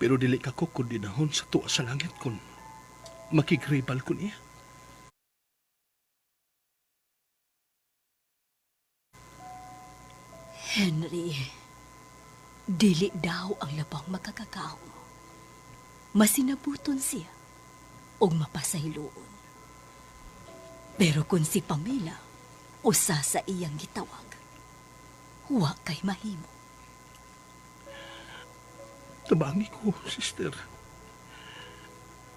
Pero dili ka ko kundi nahon sa tuwa sa langit kun makigribal ko niya. Henry, dili daw ang labang makakakaw. Masinabuton siya og mapasayloon. Pero kung si Pamela usa sa iyang gitawag, huwa kay mahimo. Tabangi ko, sister.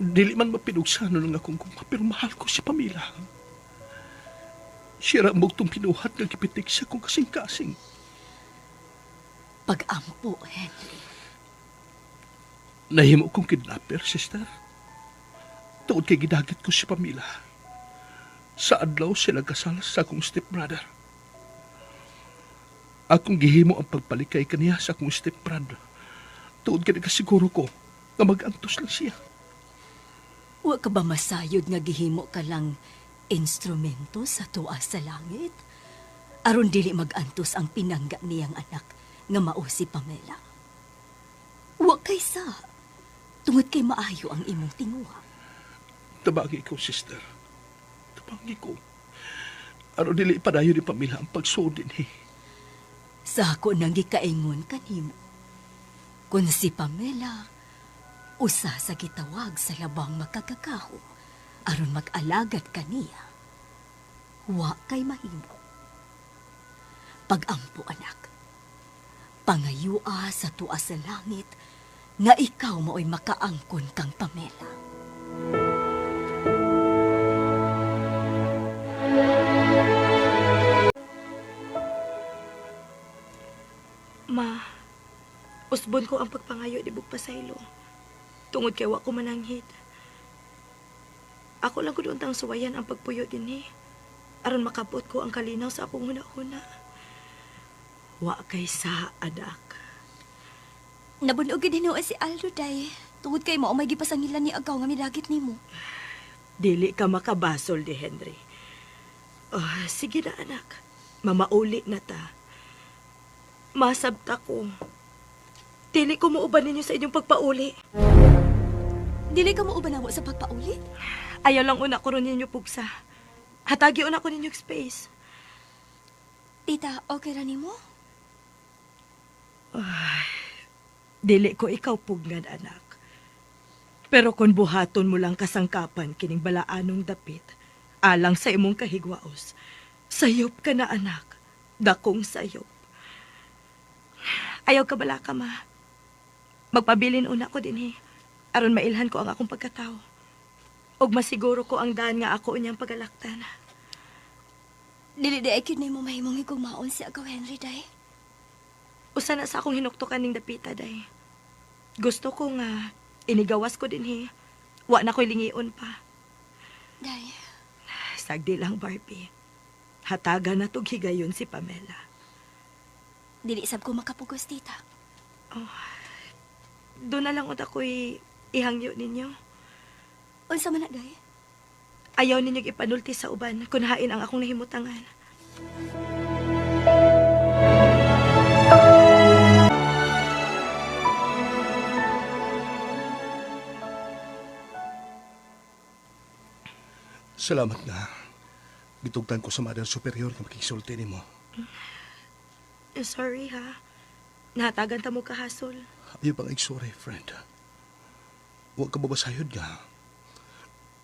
Dili man mapinugsano lang akong kuma, pero mahal ko si Pamela. Siya ra ang bugtong pinuhat nga gipitik sa akong kasing-kasing. Pagampo, Henry. Nahimo kong kidnapper, sister. Tuod kay gidagit ko si Pamela. Sa adlaw sila kasal sa akong stepbrother. Akong gihimo ang pagpalikay kaniya sa akong stepbrother. Tuod kay nakasiguro ko nga mag-antos lang siya. Wa ka ba masayod nga gihimo ka lang instrumento sa tuwa sa langit? Aron dili magantos ang pinangga niyang anak nga mao si Pamela. Wa kay sa tungod kay maayo ang imong tinguha. Tabangi ko, sister. Tabangi ko. Aron dili padayon ni Pamela ang pagsuod dinhi. Sa ako nang gikaingon kanimo. Kun si Pamela usa sa gitawag sa labang makakakaho aron mag-alagad kaniya. Wa kay mahimo. Pagampo anak. Pangayua sa tuwa sa langit nga ikaw mao'y makaangkon kang Pamela. Ma, usbon ko ang pagpangayo di pasaylo. Tungod kay wa ko mananghid. Ako lang gud untang suwayan ang pagpuyo dinhi. Aron makabot ko ang kalinaw sa akong hunahuna. Wa kay sa anak. Nabunog gid hinuon si Aldo day. Tungod kay mao may gipasangilan ni Agaw nga midagit nimo. Dili ka makabasol di Henry. Oh, sige na anak. Mamauli na ta. Masabta ko. Dili ko muuban ninyo sa inyong pagpauli. Dili ka mo uban namo sa pagpauli? Ayaw lang una ko ron ninyo pugsa. Hatagi una ko ninyo space. Tita, okay ra nimo? Dili ko ikaw pugnan, anak. Pero kung buhaton mo lang kasangkapan kining balaanong dapit, alang sa imong kahigwaos, sayop ka na, anak. Dakong sayop. Ayaw ka bala ka, ma. Magpabilin una ko dinhi. Aron mailhan ko ang akong pagkatao. Og masiguro ko ang daan nga ako unyang pagalaktan. Dili di ay gyud nimo mahimong higugmaon si Agaw Henry day. Usa na sa akong hinuktukan ning dapita, day. Gusto ko nga inigawas ko dinhi. Wa na ko'y lingion pa. Day, Sagdi lang, Barbie. Hatagan na tog higayon si Pamela. Dili sab ko makapugos, tita. Oh, doon na lang ut ako'y ihangyo ninyo. Unsa man na, day? Ayaw ninyo ipanulti sa uban kung hain ang akong nahimutangan. Salamat nga. Gitugtan ko sa Mother Superior nga makigsulti nimo. Sorry ha. Nahatagan ta mo kahasol. Ayaw pang sorry, friend. Huwag ka babasayod nga.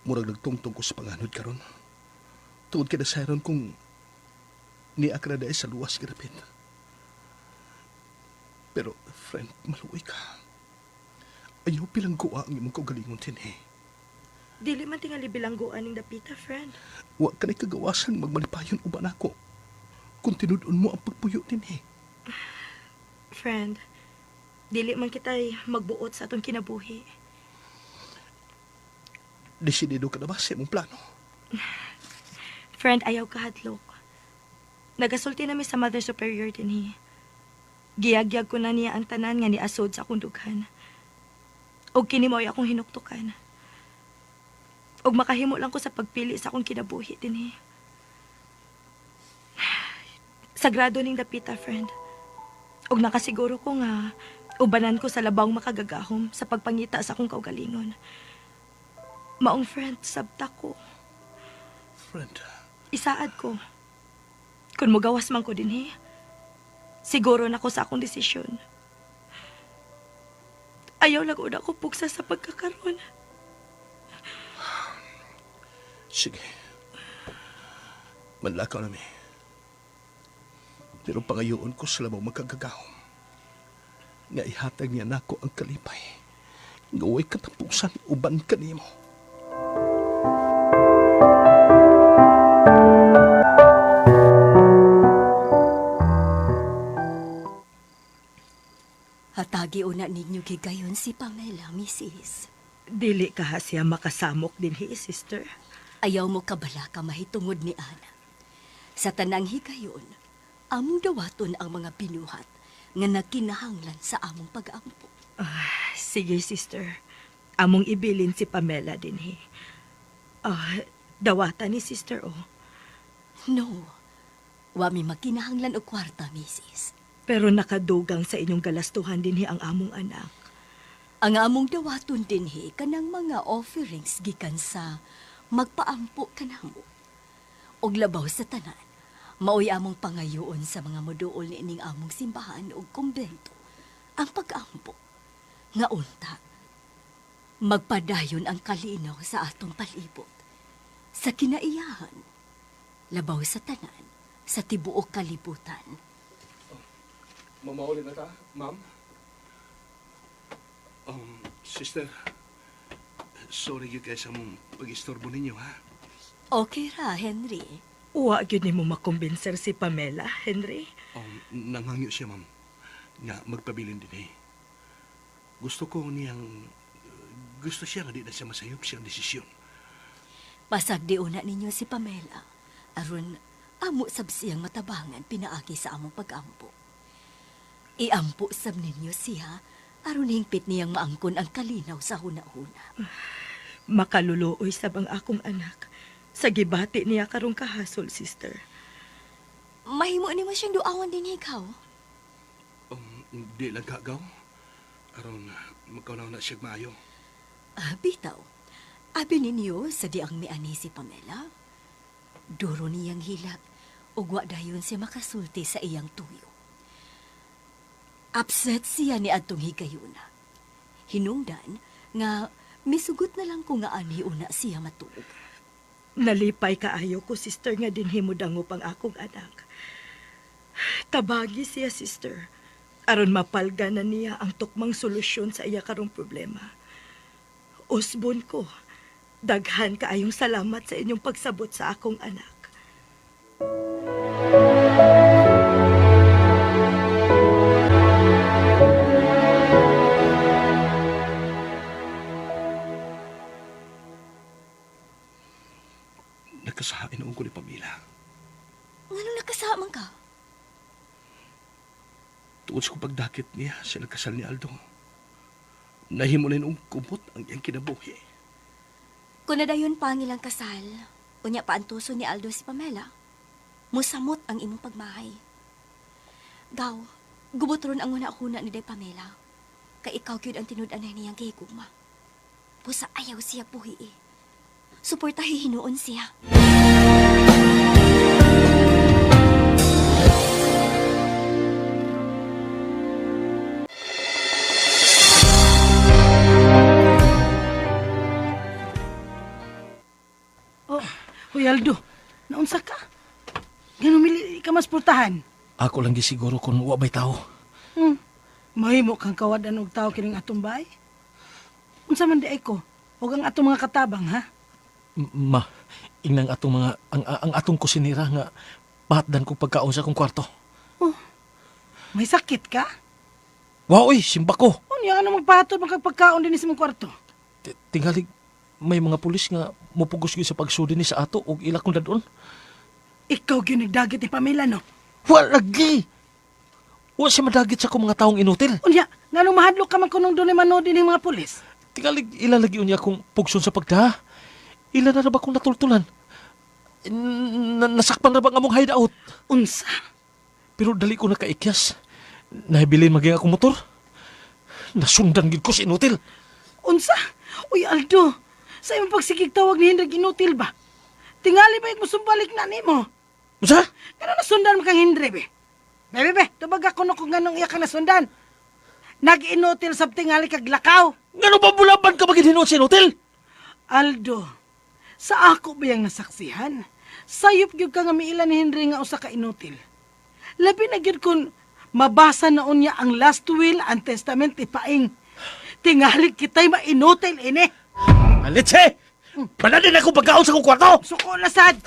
Murag nagtungtong ko sa panganod karon. Tuod kay nasayron kung niakra dahil sa luwas garapit. Pero, friend, maluoy ka. Ayaw bilanggoa ang imong kaugalingon dinhi. Dili man tingali bilangguan ning dapita, friend. Wa ka na kagawasan magmalipayon uban ako. Kung tinud-on mo ang pagpuyo dinhi. Friend, dili man kita'y magbuot sa atong kinabuhi. Desidido ka na ba sa imong plano? Friend, ayaw ka hadlok. Nagasulti na mi sa Mother Superior dinhi. Giyagyag ko na niya ang tanan nga niasod sa akong dughan. Og kini mo'y akong hinuktukan. Og makahimo lang ko sa pagpili sa akong kinabuhi dinhi. Sagrado ning dapita, friend. Og nakasiguro ko nga ubanan ko sa labang makagagahom sa pagpangita sa akong kaugalingon. Maong friend, sabta ko. Friend. Isaad ko. Kung mugawas man ko dinhi, siguro na ko sa akong desisyon. Ayaw lang una ko pugsa sa pagkakaroon. Sige. Manlakaw na mi. Pero pangayoon ko sa labaw magkagagahom. Nga ihatag niya nako ang kalipay. Nga huwag katapusan uban kanimo. Hatagi una ninyo gigayon si Pamela, misis. Dili ka ha siya makasamok dinhi, sister. Ayaw mo kabala ka mahitungod ni Ana. Sa tanang higayon, among dawaton ang mga binuhat nga nagkinahanglan sa among pag-ampo. Ah, sige, sister. Among ibilin si Pamela dinhi. Ah, dawata ni sister, oh. No. Wa mi magkinahanglan og kwarta, misis. Pero nakadugang sa inyong galastuhan dinhi ang among anak. Ang among dawaton dinhi kanang mga offerings gikan sa magpaampo kanamo. Og labaw sa tanan, maoy among pangayoon sa mga moduol niining among simbahan ug kumbento ang pag-ampo. Nga unta, magpadayon ang kalinaw sa atong palibot. Sa kinaiyahan, labaw sa tanan, sa tibuok kalibutan. Mamauli na ta, ma'am. Sister, sorry gyud kay sa mong pag-istorbo ninyo, ha? Okay ra, Henry. Wa gyud nimo makumbinser si Pamela, Henry. Nanghangyo siya, ma'am, nga magpabilin din eh. Gusto ko niyang, gusto siya nga di na siya masayop siyang desisyon. Pasagdi una ninyo si Pamela. Aron, amo sab siyang matabangan pinaagi sa among pag-ampo. Iampo sab ninyo siya, aron hingpit niyang maangkon ang kalinaw sa huna-huna. Makaluluoy sab ang akong anak. Sa gibati niya karong kahasol, sister. Mahimo nimo siyang duawan din ikaw. Di lang kagaw. Aron magkaunaw na siya maayo. Ah, bitaw, abi ninyo sa diang miani si Pamela. Duro niyang hilak, ug wa dayon siya makasulti sa iyang tuyo. Upset siya ni adtong higayuna. Hinungdan nga misugot na lang ko nga anhi una siya matuog. Nalipay kaayo ko, sister, nga dinhi mo dangop ang akong anak. Tabagi siya, sister. Aron mapalga na niya ang tukmang solusyon sa iya karong problema. Usbon ko, daghan kaayong salamat sa inyong pagsabot sa akong anak. Nagkasahain noon ko ni Pamela. Nganong nakasamang ka? Tungod sa kong pagdakit niya sa nagkasal ni Aldo. Nahimo na noong kumot ang iyang kinabuhi. Kung nadayon pa ang ilang kasal, unya paantuso ni Aldo si Pamela, musamot ang imong pagmahay. Gaw, gubot ron ang una-una ni Day Pamela, kay ikaw gyud ang tinud-anay niyang gihigugma. Busa ayaw siya buhi eh. Suportahi hinuon siya. Oh, Hoy Aldo, naunsa ka? Ganun mili ka mas purtahan. Ako lang gisiguro kung wa may tao. Mahimo kang kawadan og tao kining atong bahay. Unsa man di ay ko? Og ang atong mga katabang, ha? Ma, ingnang atong mga ang atong kusinira nga pahatdan kong pagkaon sa akong kwarto. Oh, may sakit ka? Wa oy, simba ko. Unya ano magpahatod magkagpagkaon din sa imong kwarto? Tingali may mga pulis nga mupugos gyud sa pagsudi ni sa ato og ila kong dadon. Ikaw gyud nagdagit ni Pamela, no? Wa lagi. Wa siya madagit sa akong mga taong inutil. Unya, nganong mahadlok ka man kunong dunay manodi ning mga pulis? Tingali ila lagi unya akong pugson sa pagda. Ila na ra ba akong natultulan? Nasakpan ra ba ang among hideout? Unsa? Pero dali ko nakaikyas. Nahibilin maging akong motor. Nasundan gid ko sa inutil. Unsa? Uy, Aldo, sa imong pagsigig tawag ni Hendrik inutil ba? Tingali ba yung musumbalik na nimo? Unsa? Pero nasundan mo kang Hendrik, be. Bebe, be, tubag ako no kung ganong iya kang nasundan. Nag-inutil sa tingali kag lakaw. Ngano ba bulaban ka maging hinuot sa inutil? Aldo, sa ako ba yung nasaksihan? Sayop gyud ka nga miila ni Henry nga usa ka inutil. Labi na gyud kun mabasa na unya ang last will and testament ipaing. Tingali kita'y mainutil ini. Alitse! Pala din ako pagkaon sa akong kwarto! Suko na sad.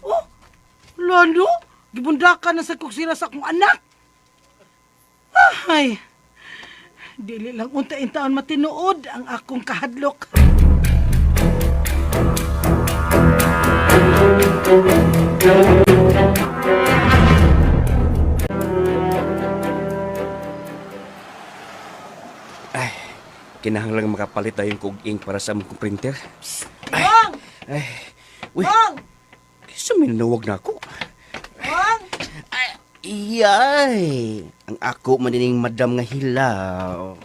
Oh, Lando, gibundaka na sa kuksira sa akong anak. Ay, dili lang unta in taon matinuod ang akong kahadlok. Ay, kinahanglan makapalit tayong kog ink para sa among printer. Ay, Bong! ay, uy, Bong! kisa may nanawag na ako. Bong! Ay, iyay, ang ako man dining madam nga hilaw.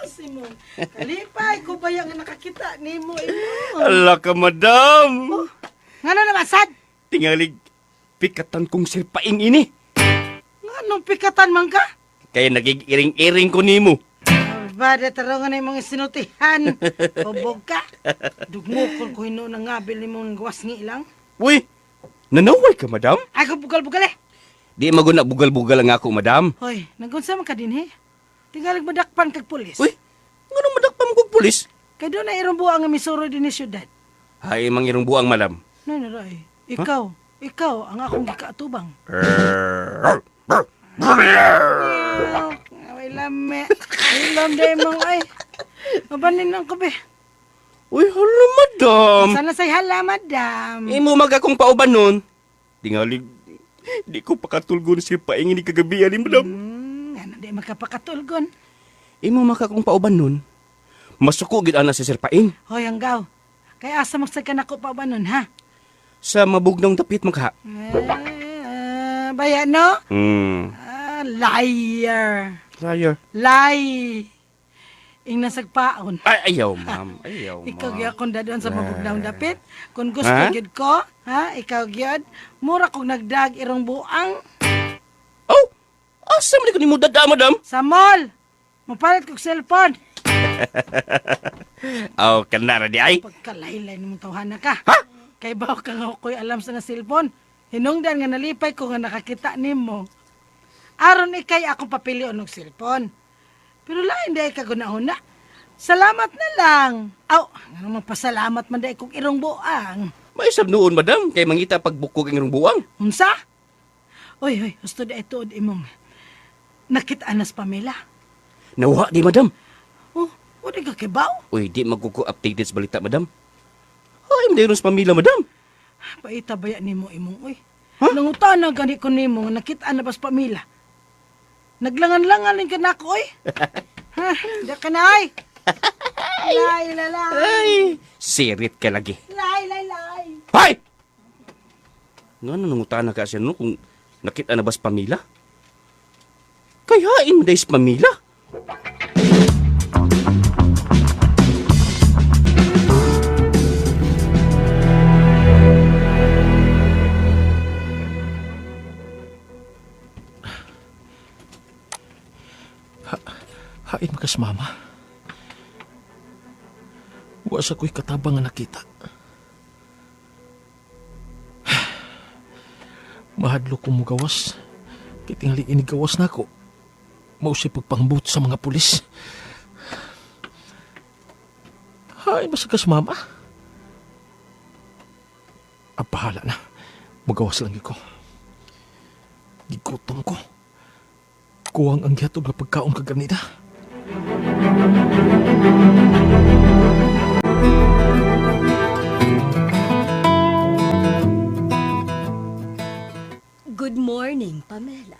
Simon, kalipay ko ba yung nakakita nimo imo? Ala ka, madam! Ngano naman sad? Tingalig, pikatan kong sirpaing ini. Nganong pikatan man ka? Kaya nagig-iring-iring ko nimo. Bada tarongan na imong isinutihan. Hubog ka. Dugmukol ko hinuon ang ngabil nimong gawas nga ilang. Uy, nanaway ka, madam? Ay ko bugal-bugal eh. Di maguna bugal-bugal ang ako, madam. Hoy, nagunsa man ka din he? Tingalig madakpan kag pulis. Uy, ngano madakpan mo kog pulis? Kay doon na irong buang nga misuro din ni syudad. Hay, mangirong buang, madam. No, no, ay. Ikaw, ikaw ang akong gikaatubang. Ay, lame. Ay, lame mong ay. Mabanin ang kabe. Uy, hala, madam. Sana say hala, madam. Imo mag akong pauban nun. Tingalig, di ko pakatulgon si paingin ni kagabi ani, madam. Ano di makapakatulgon. Imo mag akong pauban nun. Masuko gid ana si Sir Paing. Hoy, anggaw. Kaya asa magsagkan ako pa ba nun, ha? Sa mabugnong dapit magha. Eh, baya, no? Ah, liar. Liar. Lie. Ing nasagpaon. Ay, ayaw, ma'am. Ayaw, ma'am. Ikaw gyud akong dadon sa mabugnaw dapit. Kung gusto Ha? gyud ko, ha? Ikaw gyud. Mura kog nagdag irong buang. Oh! Asa man ko nimo dada, madam? Sa mall. Mapalit kog cellphone. Oh, kanara di ay. Pagkalaylay nimong tawhana ka. Ha? Kay baw ka nga ako'y alam sa nga cellphone. Hinungdan nga nalipay ko nga nakakita nimo. Aron ikay akong papilion og cellphone. Pero lain di ka gunahuna. Salamat na lang. Aw, nga pasalamat man di kog irong buang. May sab noon, madam, kay mangita pagbukog ang irong buang. Unsa? Oy, oy, gusto di ay tuod imong. Nakita nas Pamela. Nawa di, madam. Oh, o di ka kibaw? Uy, di magkuko updated sa balita, madam. Ay, madayon sa pamilya, madam. Paita baya nimo imong oy. Huh? Nangutana gani ko nimo nga nakita na bas pamila. Naglangan-langan ka nako oy. Ha, di ka na ay. Lay lay lay. Ay, sirit ka lagi. Lay lay lay. Hoy! Nga nangutana ka siya no kung nakita na ba si Pamela? Kayain mo dahil si Pamela? Hain makas mama. Wa sa ko'y katabang nga nakita. Mahadlo ko mugawas. Kay tingali inigawas nako. Mao siya pagpangbut sa mga pulis. Hain ba sa kas mama? Ah, bahala na. Mugawas lang ko. Gigutom ko. Kuwang ang gihatog nga pagkaon kaganina. Good morning, Pamela.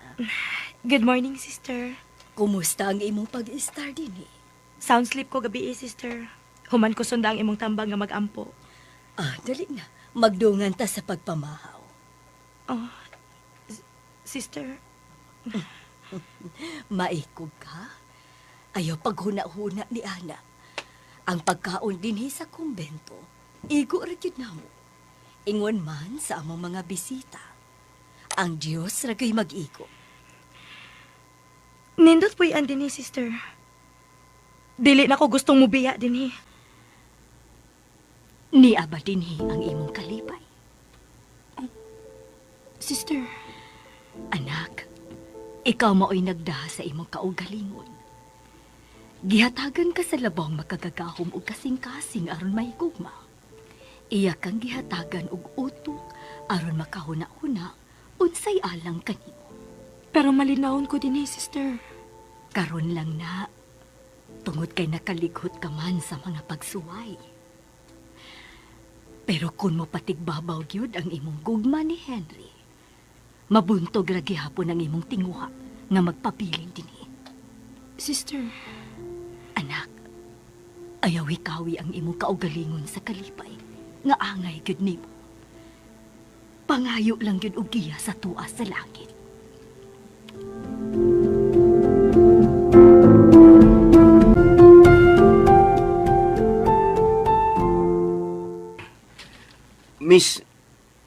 Good morning, sister. Kumusta ang imong pag-istar dinhi? Sound sleep ko gabi eh, sister. Human ko sunda ang imong tambang nga magampo. Ah, dali na. Magdungan ta sa pagpamahaw. Oh, sister. Maikog ka? Ayaw paghuna-huna ni Ana. Ang pagkaon dinhi sa kumbento, igo ra gyud namo. Ingon man sa among mga bisita. Ang Dios ra gyud mag-igo. Nindot po'y an dinhi, sister. Dili na ko gustong mubiya dinhi. Niya ba dinhi ang imong kalipay? Sister. Anak, ikaw mao'y nagdaha sa imong kaugalingon. Gihatagan ka sa labong makagagahom og kasing-kasing aron mahigugma. Iya kang gihatagan og utok aron makahuna-huna unsay alang kanimo. Pero malinawon ko dinhi, sister. Karon lang na, tungod kay nakalighot ka man sa mga pagsuway. Pero kung mo patigbabaw gyud ang imong gugma ni Henry, mabuntog ra gihapon ang imong tinguha nga magpabilin dinhi. Sister. Anak, ayaw hikawi ang imong kaugalingon sa kalipay nga angay gyud nimo. Pangayo lang gyud og giya sa tuwa sa langit. Miss,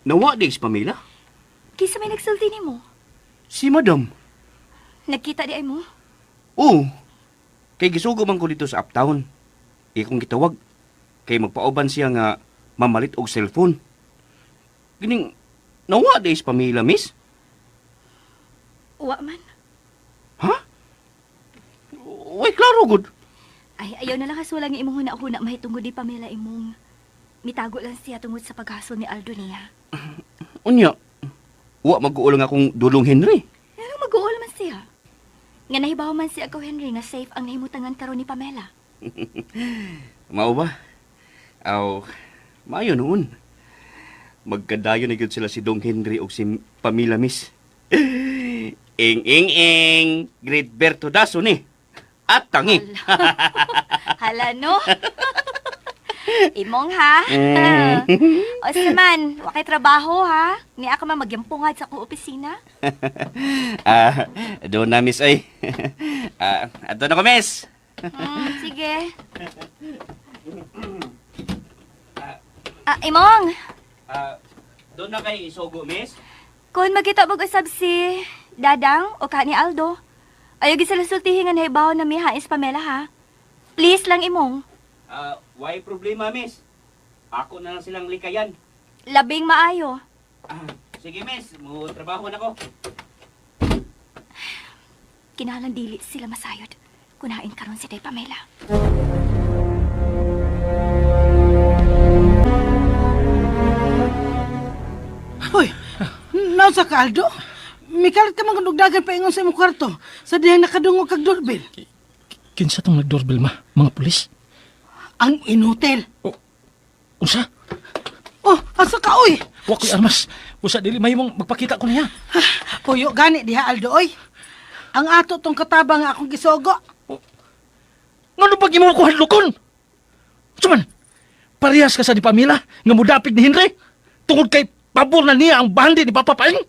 nawa di si Pamela? Kinsa may nagsulti nimo? Si Madam. Nagkita di ay mo? Oo. Kay gisugo man ko dito sa uptown. Ikong gitawag. Kay magpauban siya nga mamalit og cellphone. Gining, nawa di si Pamela, miss? Wa man. Ha? Uy, klaro gud. Ay, ayaw na lang hasulang imong huna-huna mahitungod ni Pamela imong. Mitago lang siya tungod sa paghasol ni Aldo niya. Unya, wa mag-uol nga akong dulong Henry. Pero mag-uol man siya. Nga nahibaw man siya ko Henry nga safe ang nahimutangan karon ni Pamela. Mao ba? Aw, maayo noon. Magkadayon na gyud sila si Dong Henry og si Pamela, miss. Ing, ing, ing. Great Berto Daso ni. At tangi. Hala no. Imong ha. O sa man, wa kay trabaho ha. Niya ka man magyampungan sa akong opisina. Ah, doon na, miss ay. Ah, ato na ko, miss. Sige. Ah, Imong, Ah, doon na kay Isogo, miss. kung magkita mag-usab si Dadang o ka ni Aldo, ayaw gid sila sultihin nga nahibaw na may hais Pamela ha. Please lang Imong. Ah, why problema, miss? Ako na lang silang likayan. Labing maayo. Ah, sige, miss. Mo trabaho na ko. Kinahanglan dili sila masayod. Kunain karon si Day Pamela. Hoy, nausa ka, Aldo? Mikalit ka man kung dugdagan paingon sa imong kwarto sa dihang nakadungog kag doorbell. Kinsa tong nagdoorbell ma? Mga pulis? Ang inutil. Unsa? Oh, asa ka, oy? Wa ko'y armas. Usa dili mahimong magpakita ko niya. Puyo gani diha Aldo oy. Ang ato tong katabang nga akong gisugo. Ngano pag imo ko hadlokon? Suman, parehas ka sa ni Pamela nga mudapig ni Henry. Tungod kay pabor na niya ang bandi ni Papa Paeng.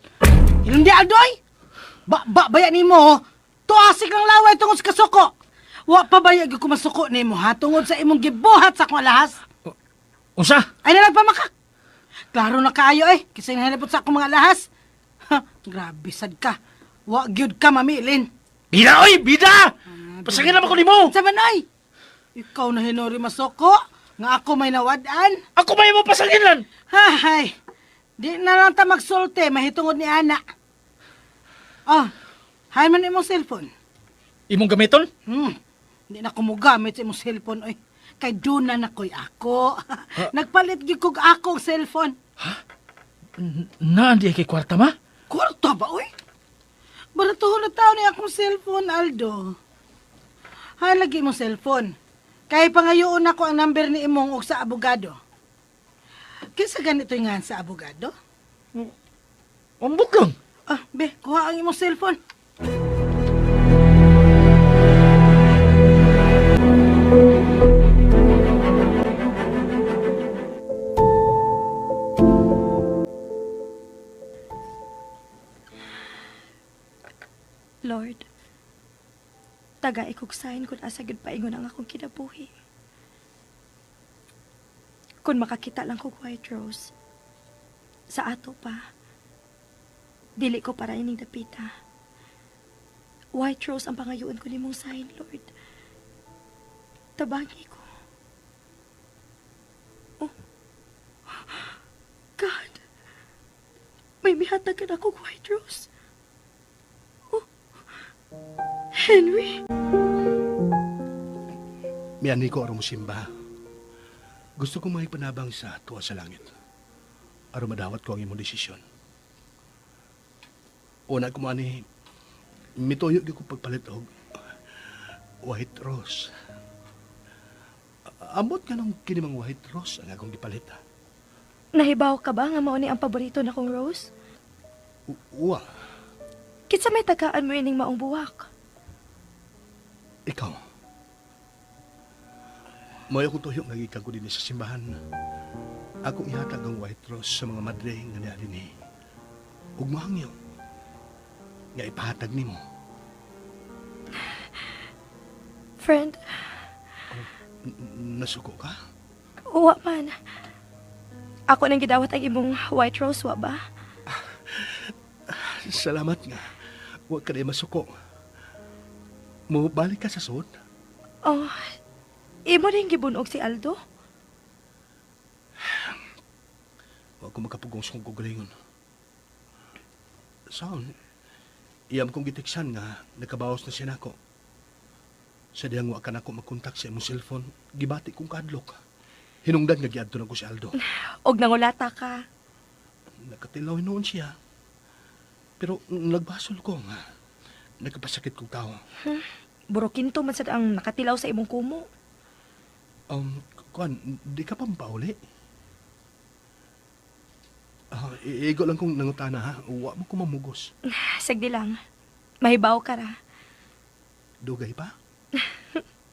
Ilong di Aldo oy. Ba ba baya nimo. Tuasik lang laway tungod sa kasuko. Wa pa baya gyud ko masuko nimo ha tungod sa imong gibuhat sa akong alahas. Unsa? Ay nalang pamaka. Klaro na kaayo eh. Kasi nahinapot sa akong mga alahas. Ha, grabe sad ka. Wa gyud ka mamilin. Bida oy, bida! Pasangin naman ko nimo. Sa manay. Ikaw na hinori masuko nga ako may nawad-an. Ako may mo pasanginan. Hay. Di na lang ta magsulte mahitungod ni ana. Oh, hay man imong cellphone. Imong gamiton? Di na ko mogamit sa imong cellphone oy. Kay duna na ko'y ako. Nagpalit gyud kog akong cellphone. Naan di kay kwarta ma? Kwarta ba oy? Baratuhon na tao ni akong cellphone, Aldo. Hay lagi imong cellphone. Kay pangayoon ako ang number ni imong og sa abogado. Kinsa ganito nga sa abogado? Ambot lang. Ah, be, kuha ang imong cellphone. Lord, taga ikugsahin kung asa gyud paingon ang akong kinabuhi. Kung makakita lang kog white rose, sa ato pa, dili ko para ining dapita. White rose ang pangayoon ko nimong sign, Lord. Tabangi ko. Oh, God, may mihatagan ako white rose. Oh, Henry. Miani ko aron simba. Gusto ko makipanabang sa tuwa sa langit. Aron madawat ko ang imong desisyon. Una ko ani mituyo gyud ko pagpalit og white rose. Amot ka nung kini mang white rose ang akong gipalit. Ha? Nahibaw ka ba nga mao ni ang paborito na kong rose? Uwa, Kinsa may tagaan mo ining maong buwak? ikaw. Mo'y akong tuyo nga gikan ko dinhi sa simbahan. Akong ihatag ang white rose sa mga madre nga niya dinhi. Ug mohangyo nga ipahatag nimo. Friend, Nasuko ka? uwa man. Ako nang gidawat ang imong white rose, wa ba? Salamat nga. Wa ka na masuko. Mo balik ka sa sud? Oh, imo rin gibunog si Aldo? Wa ko makapugong sa kong kagalingon. Saon, iyam kong giteksan nga nakabawas na siya nako. Sa diyang wa ka nako magkontak sa imong cellphone, gibati kong kadlok. Hinungdan nga giadto na ko si Aldo. Og nangulata ka. Nakatilaw noon siya. Pero nagbasol ko nga. Nagkapasakit kong tao. Burokinto man sad ang nakatilaw sa imong kumo. Kuan, di ka pa mapauli? Ah, igo lang kong nangutana ha. Wa mo ko mamugos. Sagdi lang. Mahibaw ka ra. Dugay pa?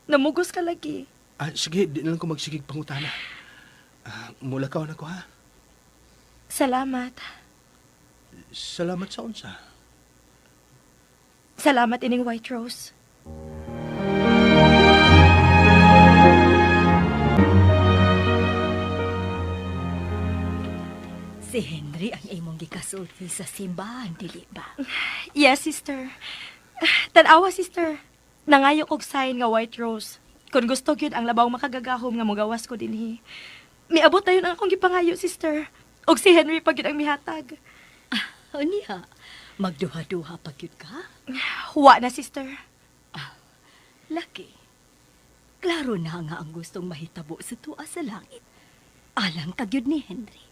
Namugos ka lagi. Ah, sige, di na lang ko magsigig pangutana. Ah, mulakaw na ko ha. Salamat. Salamat sa unsa. Salamat ining white rose. Si Henry ang imong gikasulti sa simbahan, dili ba? Yes, sister. Tan-awa, sister. Nangayo kog sign nga white rose. Kung gusto gyud ang labaw makagagahom nga mogawas ko dinhi. Miabot na yun ang akong gipangayo, sister. Og si Henry pa gyud ang mihatag. Niya, magduha-duha pa gyud ka? Wa na, sister. Laki. Klaro na nga ang gustong mahitabo sa tuwa sa langit. Alang ka gyud ni Henry.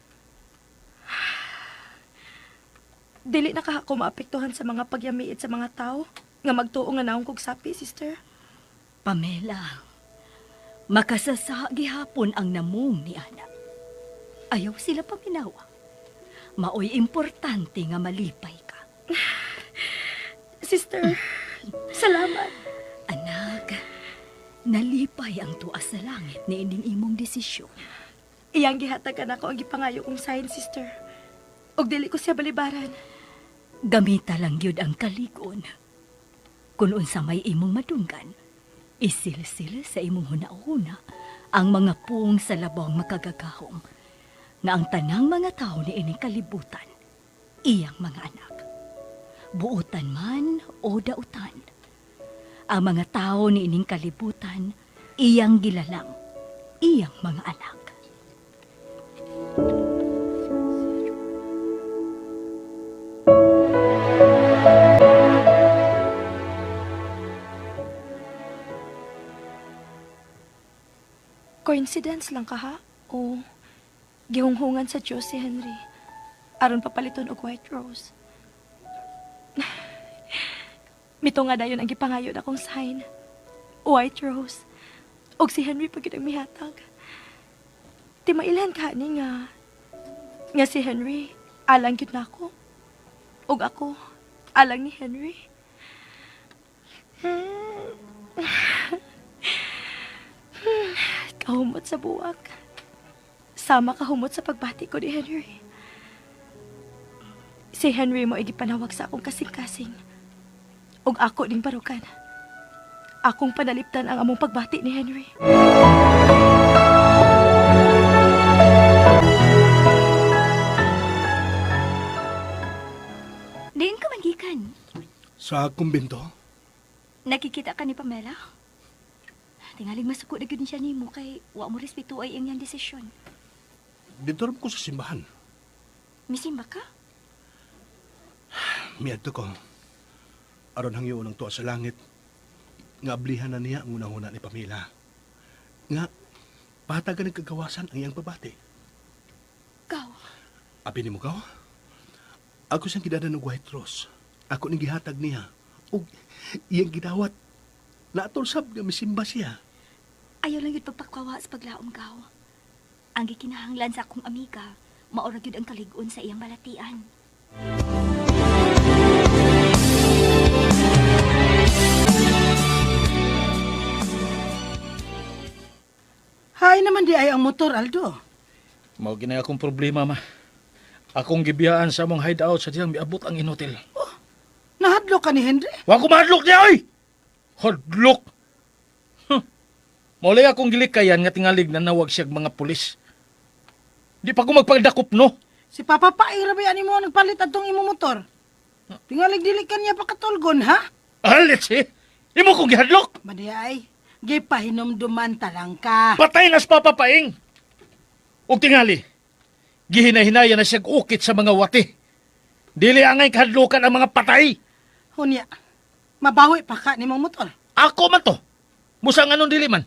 Dili na ka ako maapektuhan sa mga pagyamiit sa mga tao nga magtuo nga naong kog sapi, sister. Pamela, makasasa gihapon ang namong ni Ana. Ayaw sila paminawa. Maoy importante nga malipay ka. Sister, salamat. Anak, nalipay ang tuas sa langit ni ining imong desisyon. Iyang gihatagan ako ang gipangayo kong sign, sister. Og dili ko siya balibaran. Gamita lang gyud ang kaligon. Kung unsa may imong madunggan, isilsil sa imong hunahuna ang mga puong sa labong makagagahom nga ang tanang mga tao ni ining kalibutan, iyang mga anak. Buotan man o dautan. Ang mga tao ni ining kalibutan, iyang gilalang, iyang mga anak. Coincidence lang ka ha? O gihunghungan sa Diyos si Henry. Aron papaliton og white rose. Mito nga dayon ang gipangayo akong sign. White rose. Og si Henry pag ang mihatag. Di mailhan ka ni nga nga si Henry alang gyud nako. Og ako alang ni Henry. Kahumot sa buwak. Sama kahumot sa pagbati ko ni Henry. Si Henry mo igipanawag sa akong kasing-kasing. Ug ako ding barukan. Akong panaliptan ang among pagbati ni Henry. Diin ka man gikan. Sa kumbento? Nakikita ka ni Pamela? Tingaling masuko na gyud siya nimo kay wa mo respeto ay ang iyang desisyon. Dito rin ko sa simbahan. Misimba ka? Miadto ko. Aron hangyoon ang tuwa sa langit. Nga ablihan na niya ang unang-una ni Pamela. Nga, patagan ng kagawasan ang iyang pabati. Gaw. Abi ni mo gaw? Ako siyang gidada ng white rose. Ako ning gihatag niya. Ug iyang gidawat. Naatol sab nga misimba siya. Ayaw lang yun pagpakawa sa paglaom gaw. Ang gikinahanglan sa akong amiga, maura gyud ang kalig-on sa iyang balatian. Hay naman di ay ang motor, Aldo. Mao gini akong problema, ma. Akong gibiyaan sa among hideout sa diyang miabot ang inutil. Nahadlok ka ni Henry. Wa ko mahadlok niya, oy! Hadlok! Huh. Maulay akong gilikayan nga tingalig na nawag siyag mga pulis. Di pa ko magpagdakop, no? Si Papa Paing rabi ani mo nagpalit adtong imong motor. Tingalig dili ka niya pakatulgon, ha? Alit si! Imo kong gihadlok! Madi ay, gipahinumduman talang ka. Patay na sa Papa Paing! Ug tingali, gihinay-hinaya na siyag ukit sa mga wati. Dili angay kahadlukan ang mga patay. Hunya, mabawi pa ka nimong motor. Ako man to. Musa nga nun dili man.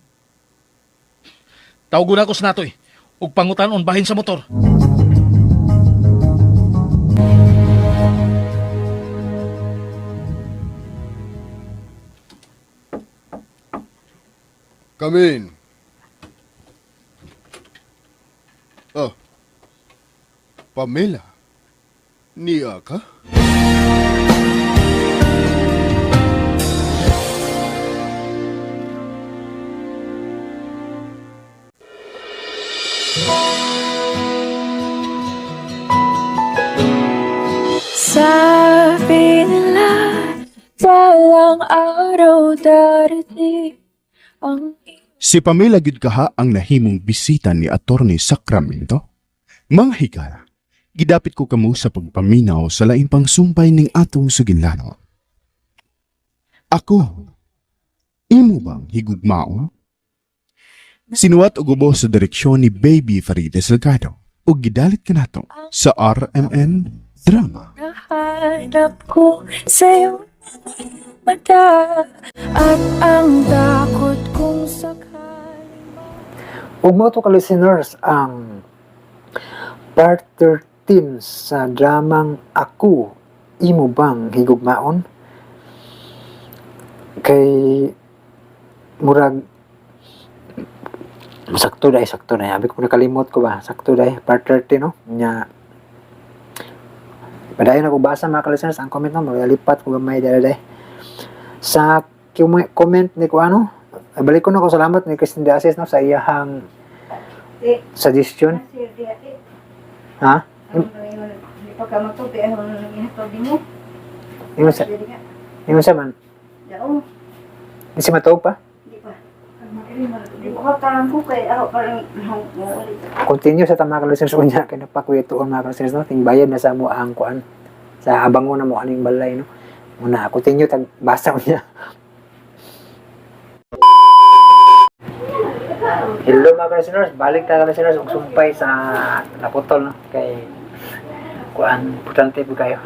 Tawgon ako sa natoy. Ug pangutanon bahin sa motor. Come in. Oh. Pamela. Niya ka? Sabi nila, balang araw darating ang Si Pamela gid kaha ang nahimong bisita ni Attorney Sacramento. Mga higala, gidapit ko kamo sa pagpaminaw sa laing pangsumpay ning atong suginlanon. Ako, imo bang higugmaon? Sinuwat og ubo sa direksyon ni Baby Farida Salgado ug gidalit kanato sa RMN Drama. nahanap ko sa iyong mata at ang takot kong sakali. Ug mao to ka listeners ang part 13 sa dramang Ako, Imo Bang Higugmaon? Kay murag sakto dai, sakto na. Abi ko nakalimot ko ba? Sakto dai part 13, no? Nya Padayon ako basa, mga ka-listeners, ang comment, no, magalipat ko gamay dere sa comment ni ko ano. Balik ko na ko salamat ni Christine De Asis, no, sa iyahang suggestion. Ha? Di pa ka magtubi, ang ihatod mo. Ingon sa man. Dao, Di si matuog pa? di pa. Di ko katarang ko kay ako parang ulit. Continue sa tama, ka-listeners, unya kay napakwetoon, mga ka-listeners, no, tingbayad na sa mo ang kuan sa abango na mo aning balay, no. Muna continue tag basa unya. Hello, mga ka-listeners, balik ta, ka-listeners, og sumpay sa naputol, no, kay kuan, importante po kayo.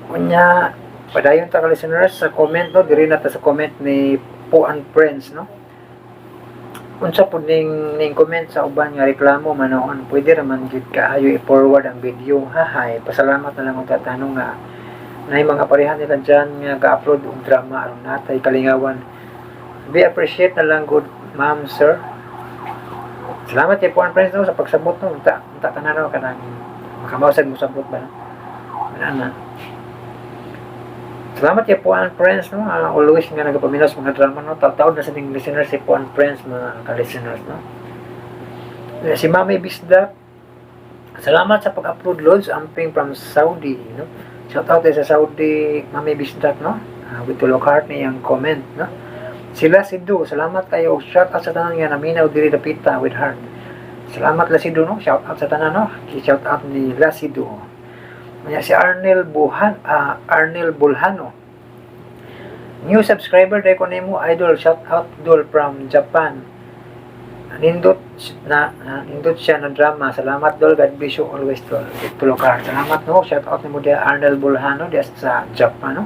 Unya padayon ta, ka-listeners, sa comment, no. Diri na ta sa comment ni Po and Friends, no. Unsa pud ning comment sa uban nga reklamo manoon, pwede ra man gyud kaayo i-forward ang video, hahay. Pasalamat na lang og tatanong nga nay mga parehan nila dyan nga ga-upload og drama aron natay kalingawan. We appreciate na lang good, ma'am, sir. Salamat kay Puan Friends, no, sa pagsabot, no. Unta unta tanan, no, kanang makamausag mo sabot ba, no. Ana na. Salamat kay Puan Friends, no. Always nga nagapaminaw sa mga drama, no. Taw-taw na sa ning listeners si Puan Friends, mga ka-listeners, no. Si Mami Bisda, salamat sa pag-upload, Lods, amping from Saudi, no. Shout out sa Saudi, Mami Bisdak, no. With tulok heart niyang comment, no. Sila Sidu, salamat kayo. Shout out sa tanan nga naminaw diri dapita with heart. Salamat La Sidu, no. Shout out sa tanan, no. Shout out ni La Sidu. Manya si Arnel Buhan, Arnel Bulhano. New subscriber day ko nimo, idol. Shout out dol from Japan. Nindot na nindot siya ng drama. Salamat dol. God bless you always dol. Tulokar. Salamat, no. Shout out nimo dia Arnel Bulhano dia sa Japan, no.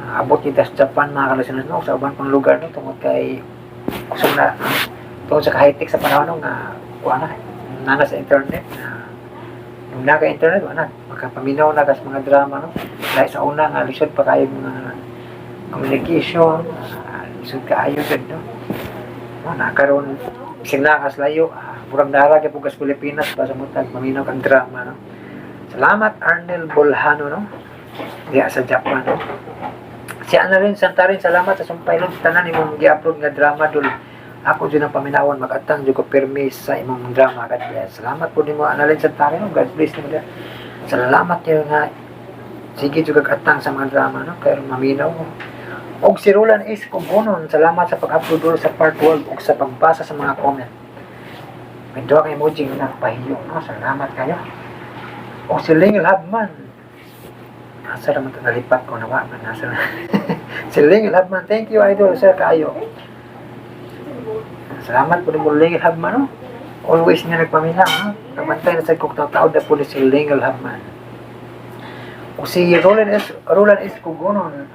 Abot kita sa Japan, mga ka-listeners, no, sa uban pang lugar, no, tungod kay kusog na tungod sa high-tech sa panahon, no, nga kuan na nana sa internet na yung naka internet wala makapaminaw na kas mga drama, no. Dahil sa una nga lisod pa kayo mga communication, lisod kaayo gud, no. No, nakaroon bisag nakas layo, murag nara kay pugas Pilipinas pa sa mutag maminaw kang drama, no. Salamat Arnel Bolhano, no, diya sa Japan, no. Si Annalyn Santarin, salamat sa sumpay lod tanan imong gi-upload nga drama dol. Ako jud ang paminawan, magatang jud ko pirmi sa imong drama. God bless. Salamat po nimo, Annalyn Santarin, no? God bless nimo. Salamat kayo nga sige jud kag atang sa mga drama, no, kay maminaw ko. Og si Roland is Kugonon, salamat sa pag-upload dol sa part 12 ug sa pagbasa sa mga comment. May duha ka emoji nga nagpahiyo, no. Salamat kayo. Og si Lingel Habman, asa naman ito nalipat ko nawa man nasa na. Si Lingel Habman, thank you idol sir kaayo. Salamat po nimo Lingel Habman, no. Always nga nagpaminaw, no. Kabantay na sa kog taw na po ni si Lingel Habman. O si Roland S. Kugonon,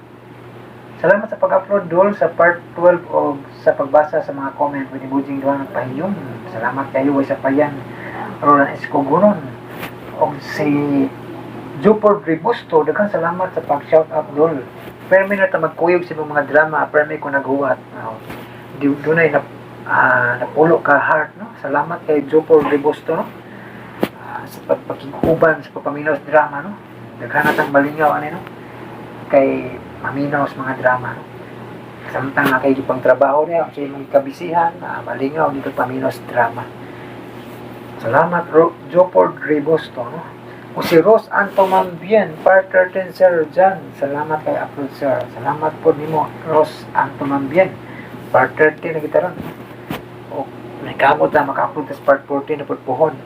salamat sa pag-upload dol sa part 12 o sa pagbasa sa mga comment with emoji duha ng pahiyom. Salamat kayo way sa payan Roland S. Kugonon. O si Jupor Ribusto, daghang salamat sa pag-shout out dol. Permi na ta magkuyog sa imong mga drama, permi ko naghuwat. Di dunay na napulo ka heart, no. Salamat kay Jupor Ribusto, no. Sa pagpakiguban sa pagpaminaw sa drama, no. Daghan na tang malingaw ani, no. Kay maminaw sa mga drama, no. Samtang na kay gipang trabaho niya sa imong kabisihan, malingaw dito paminaw sa drama. Salamat Jopor Ribusto, no. O si Rose Antomambien, part 13 sir Jan. Salamat kay upload sir. Salamat po nimo Rose Antomambien. Part 13 na kita ron. O may kamot na maka-upload sa part 14 na pud pohon.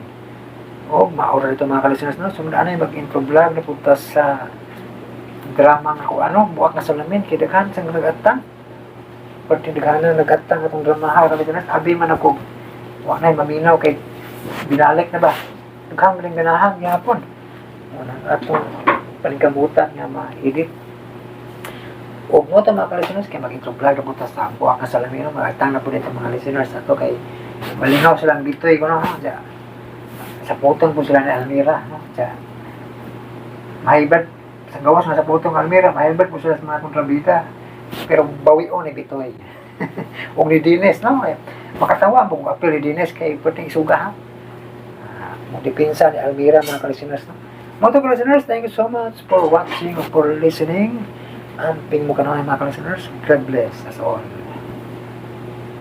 O maura dito mga ka-listeners, no. Sunod anay mag-intro vlog na punta sa drama nga kung ano, buwak na salamin kay daghan sang nagatang. Part daghan na nagatang atong drama ha, ka-listeners. Abi man ako wa na maminaw kay binalik na ba. Daghan man ganahan gihapon. Wala atong paningkamutan nga ma-edit. Og mo ta mga ka-listeners kay mag-intro vlog na punta sa buwak na salamin, no? Magatang na po dito mga listeners ato kay malingaw silang bitoy ko, no. Sa, sa putong po sila ni Almira, no. Sa mahibad sa gawas nga sa putong Almira, mahibad po sila sa mga kontrabida. Pero bawion ni bitoy. Og ni Dines, no, eh, makatawa mo kung apil ni Dines kay pwedeng isuga ha. Mo depensa ni Almira, mga ka-listeners, no. Mao to, listeners, thank you so much for watching or for listening. Amping mo kanunay, mga listeners. God bless us all.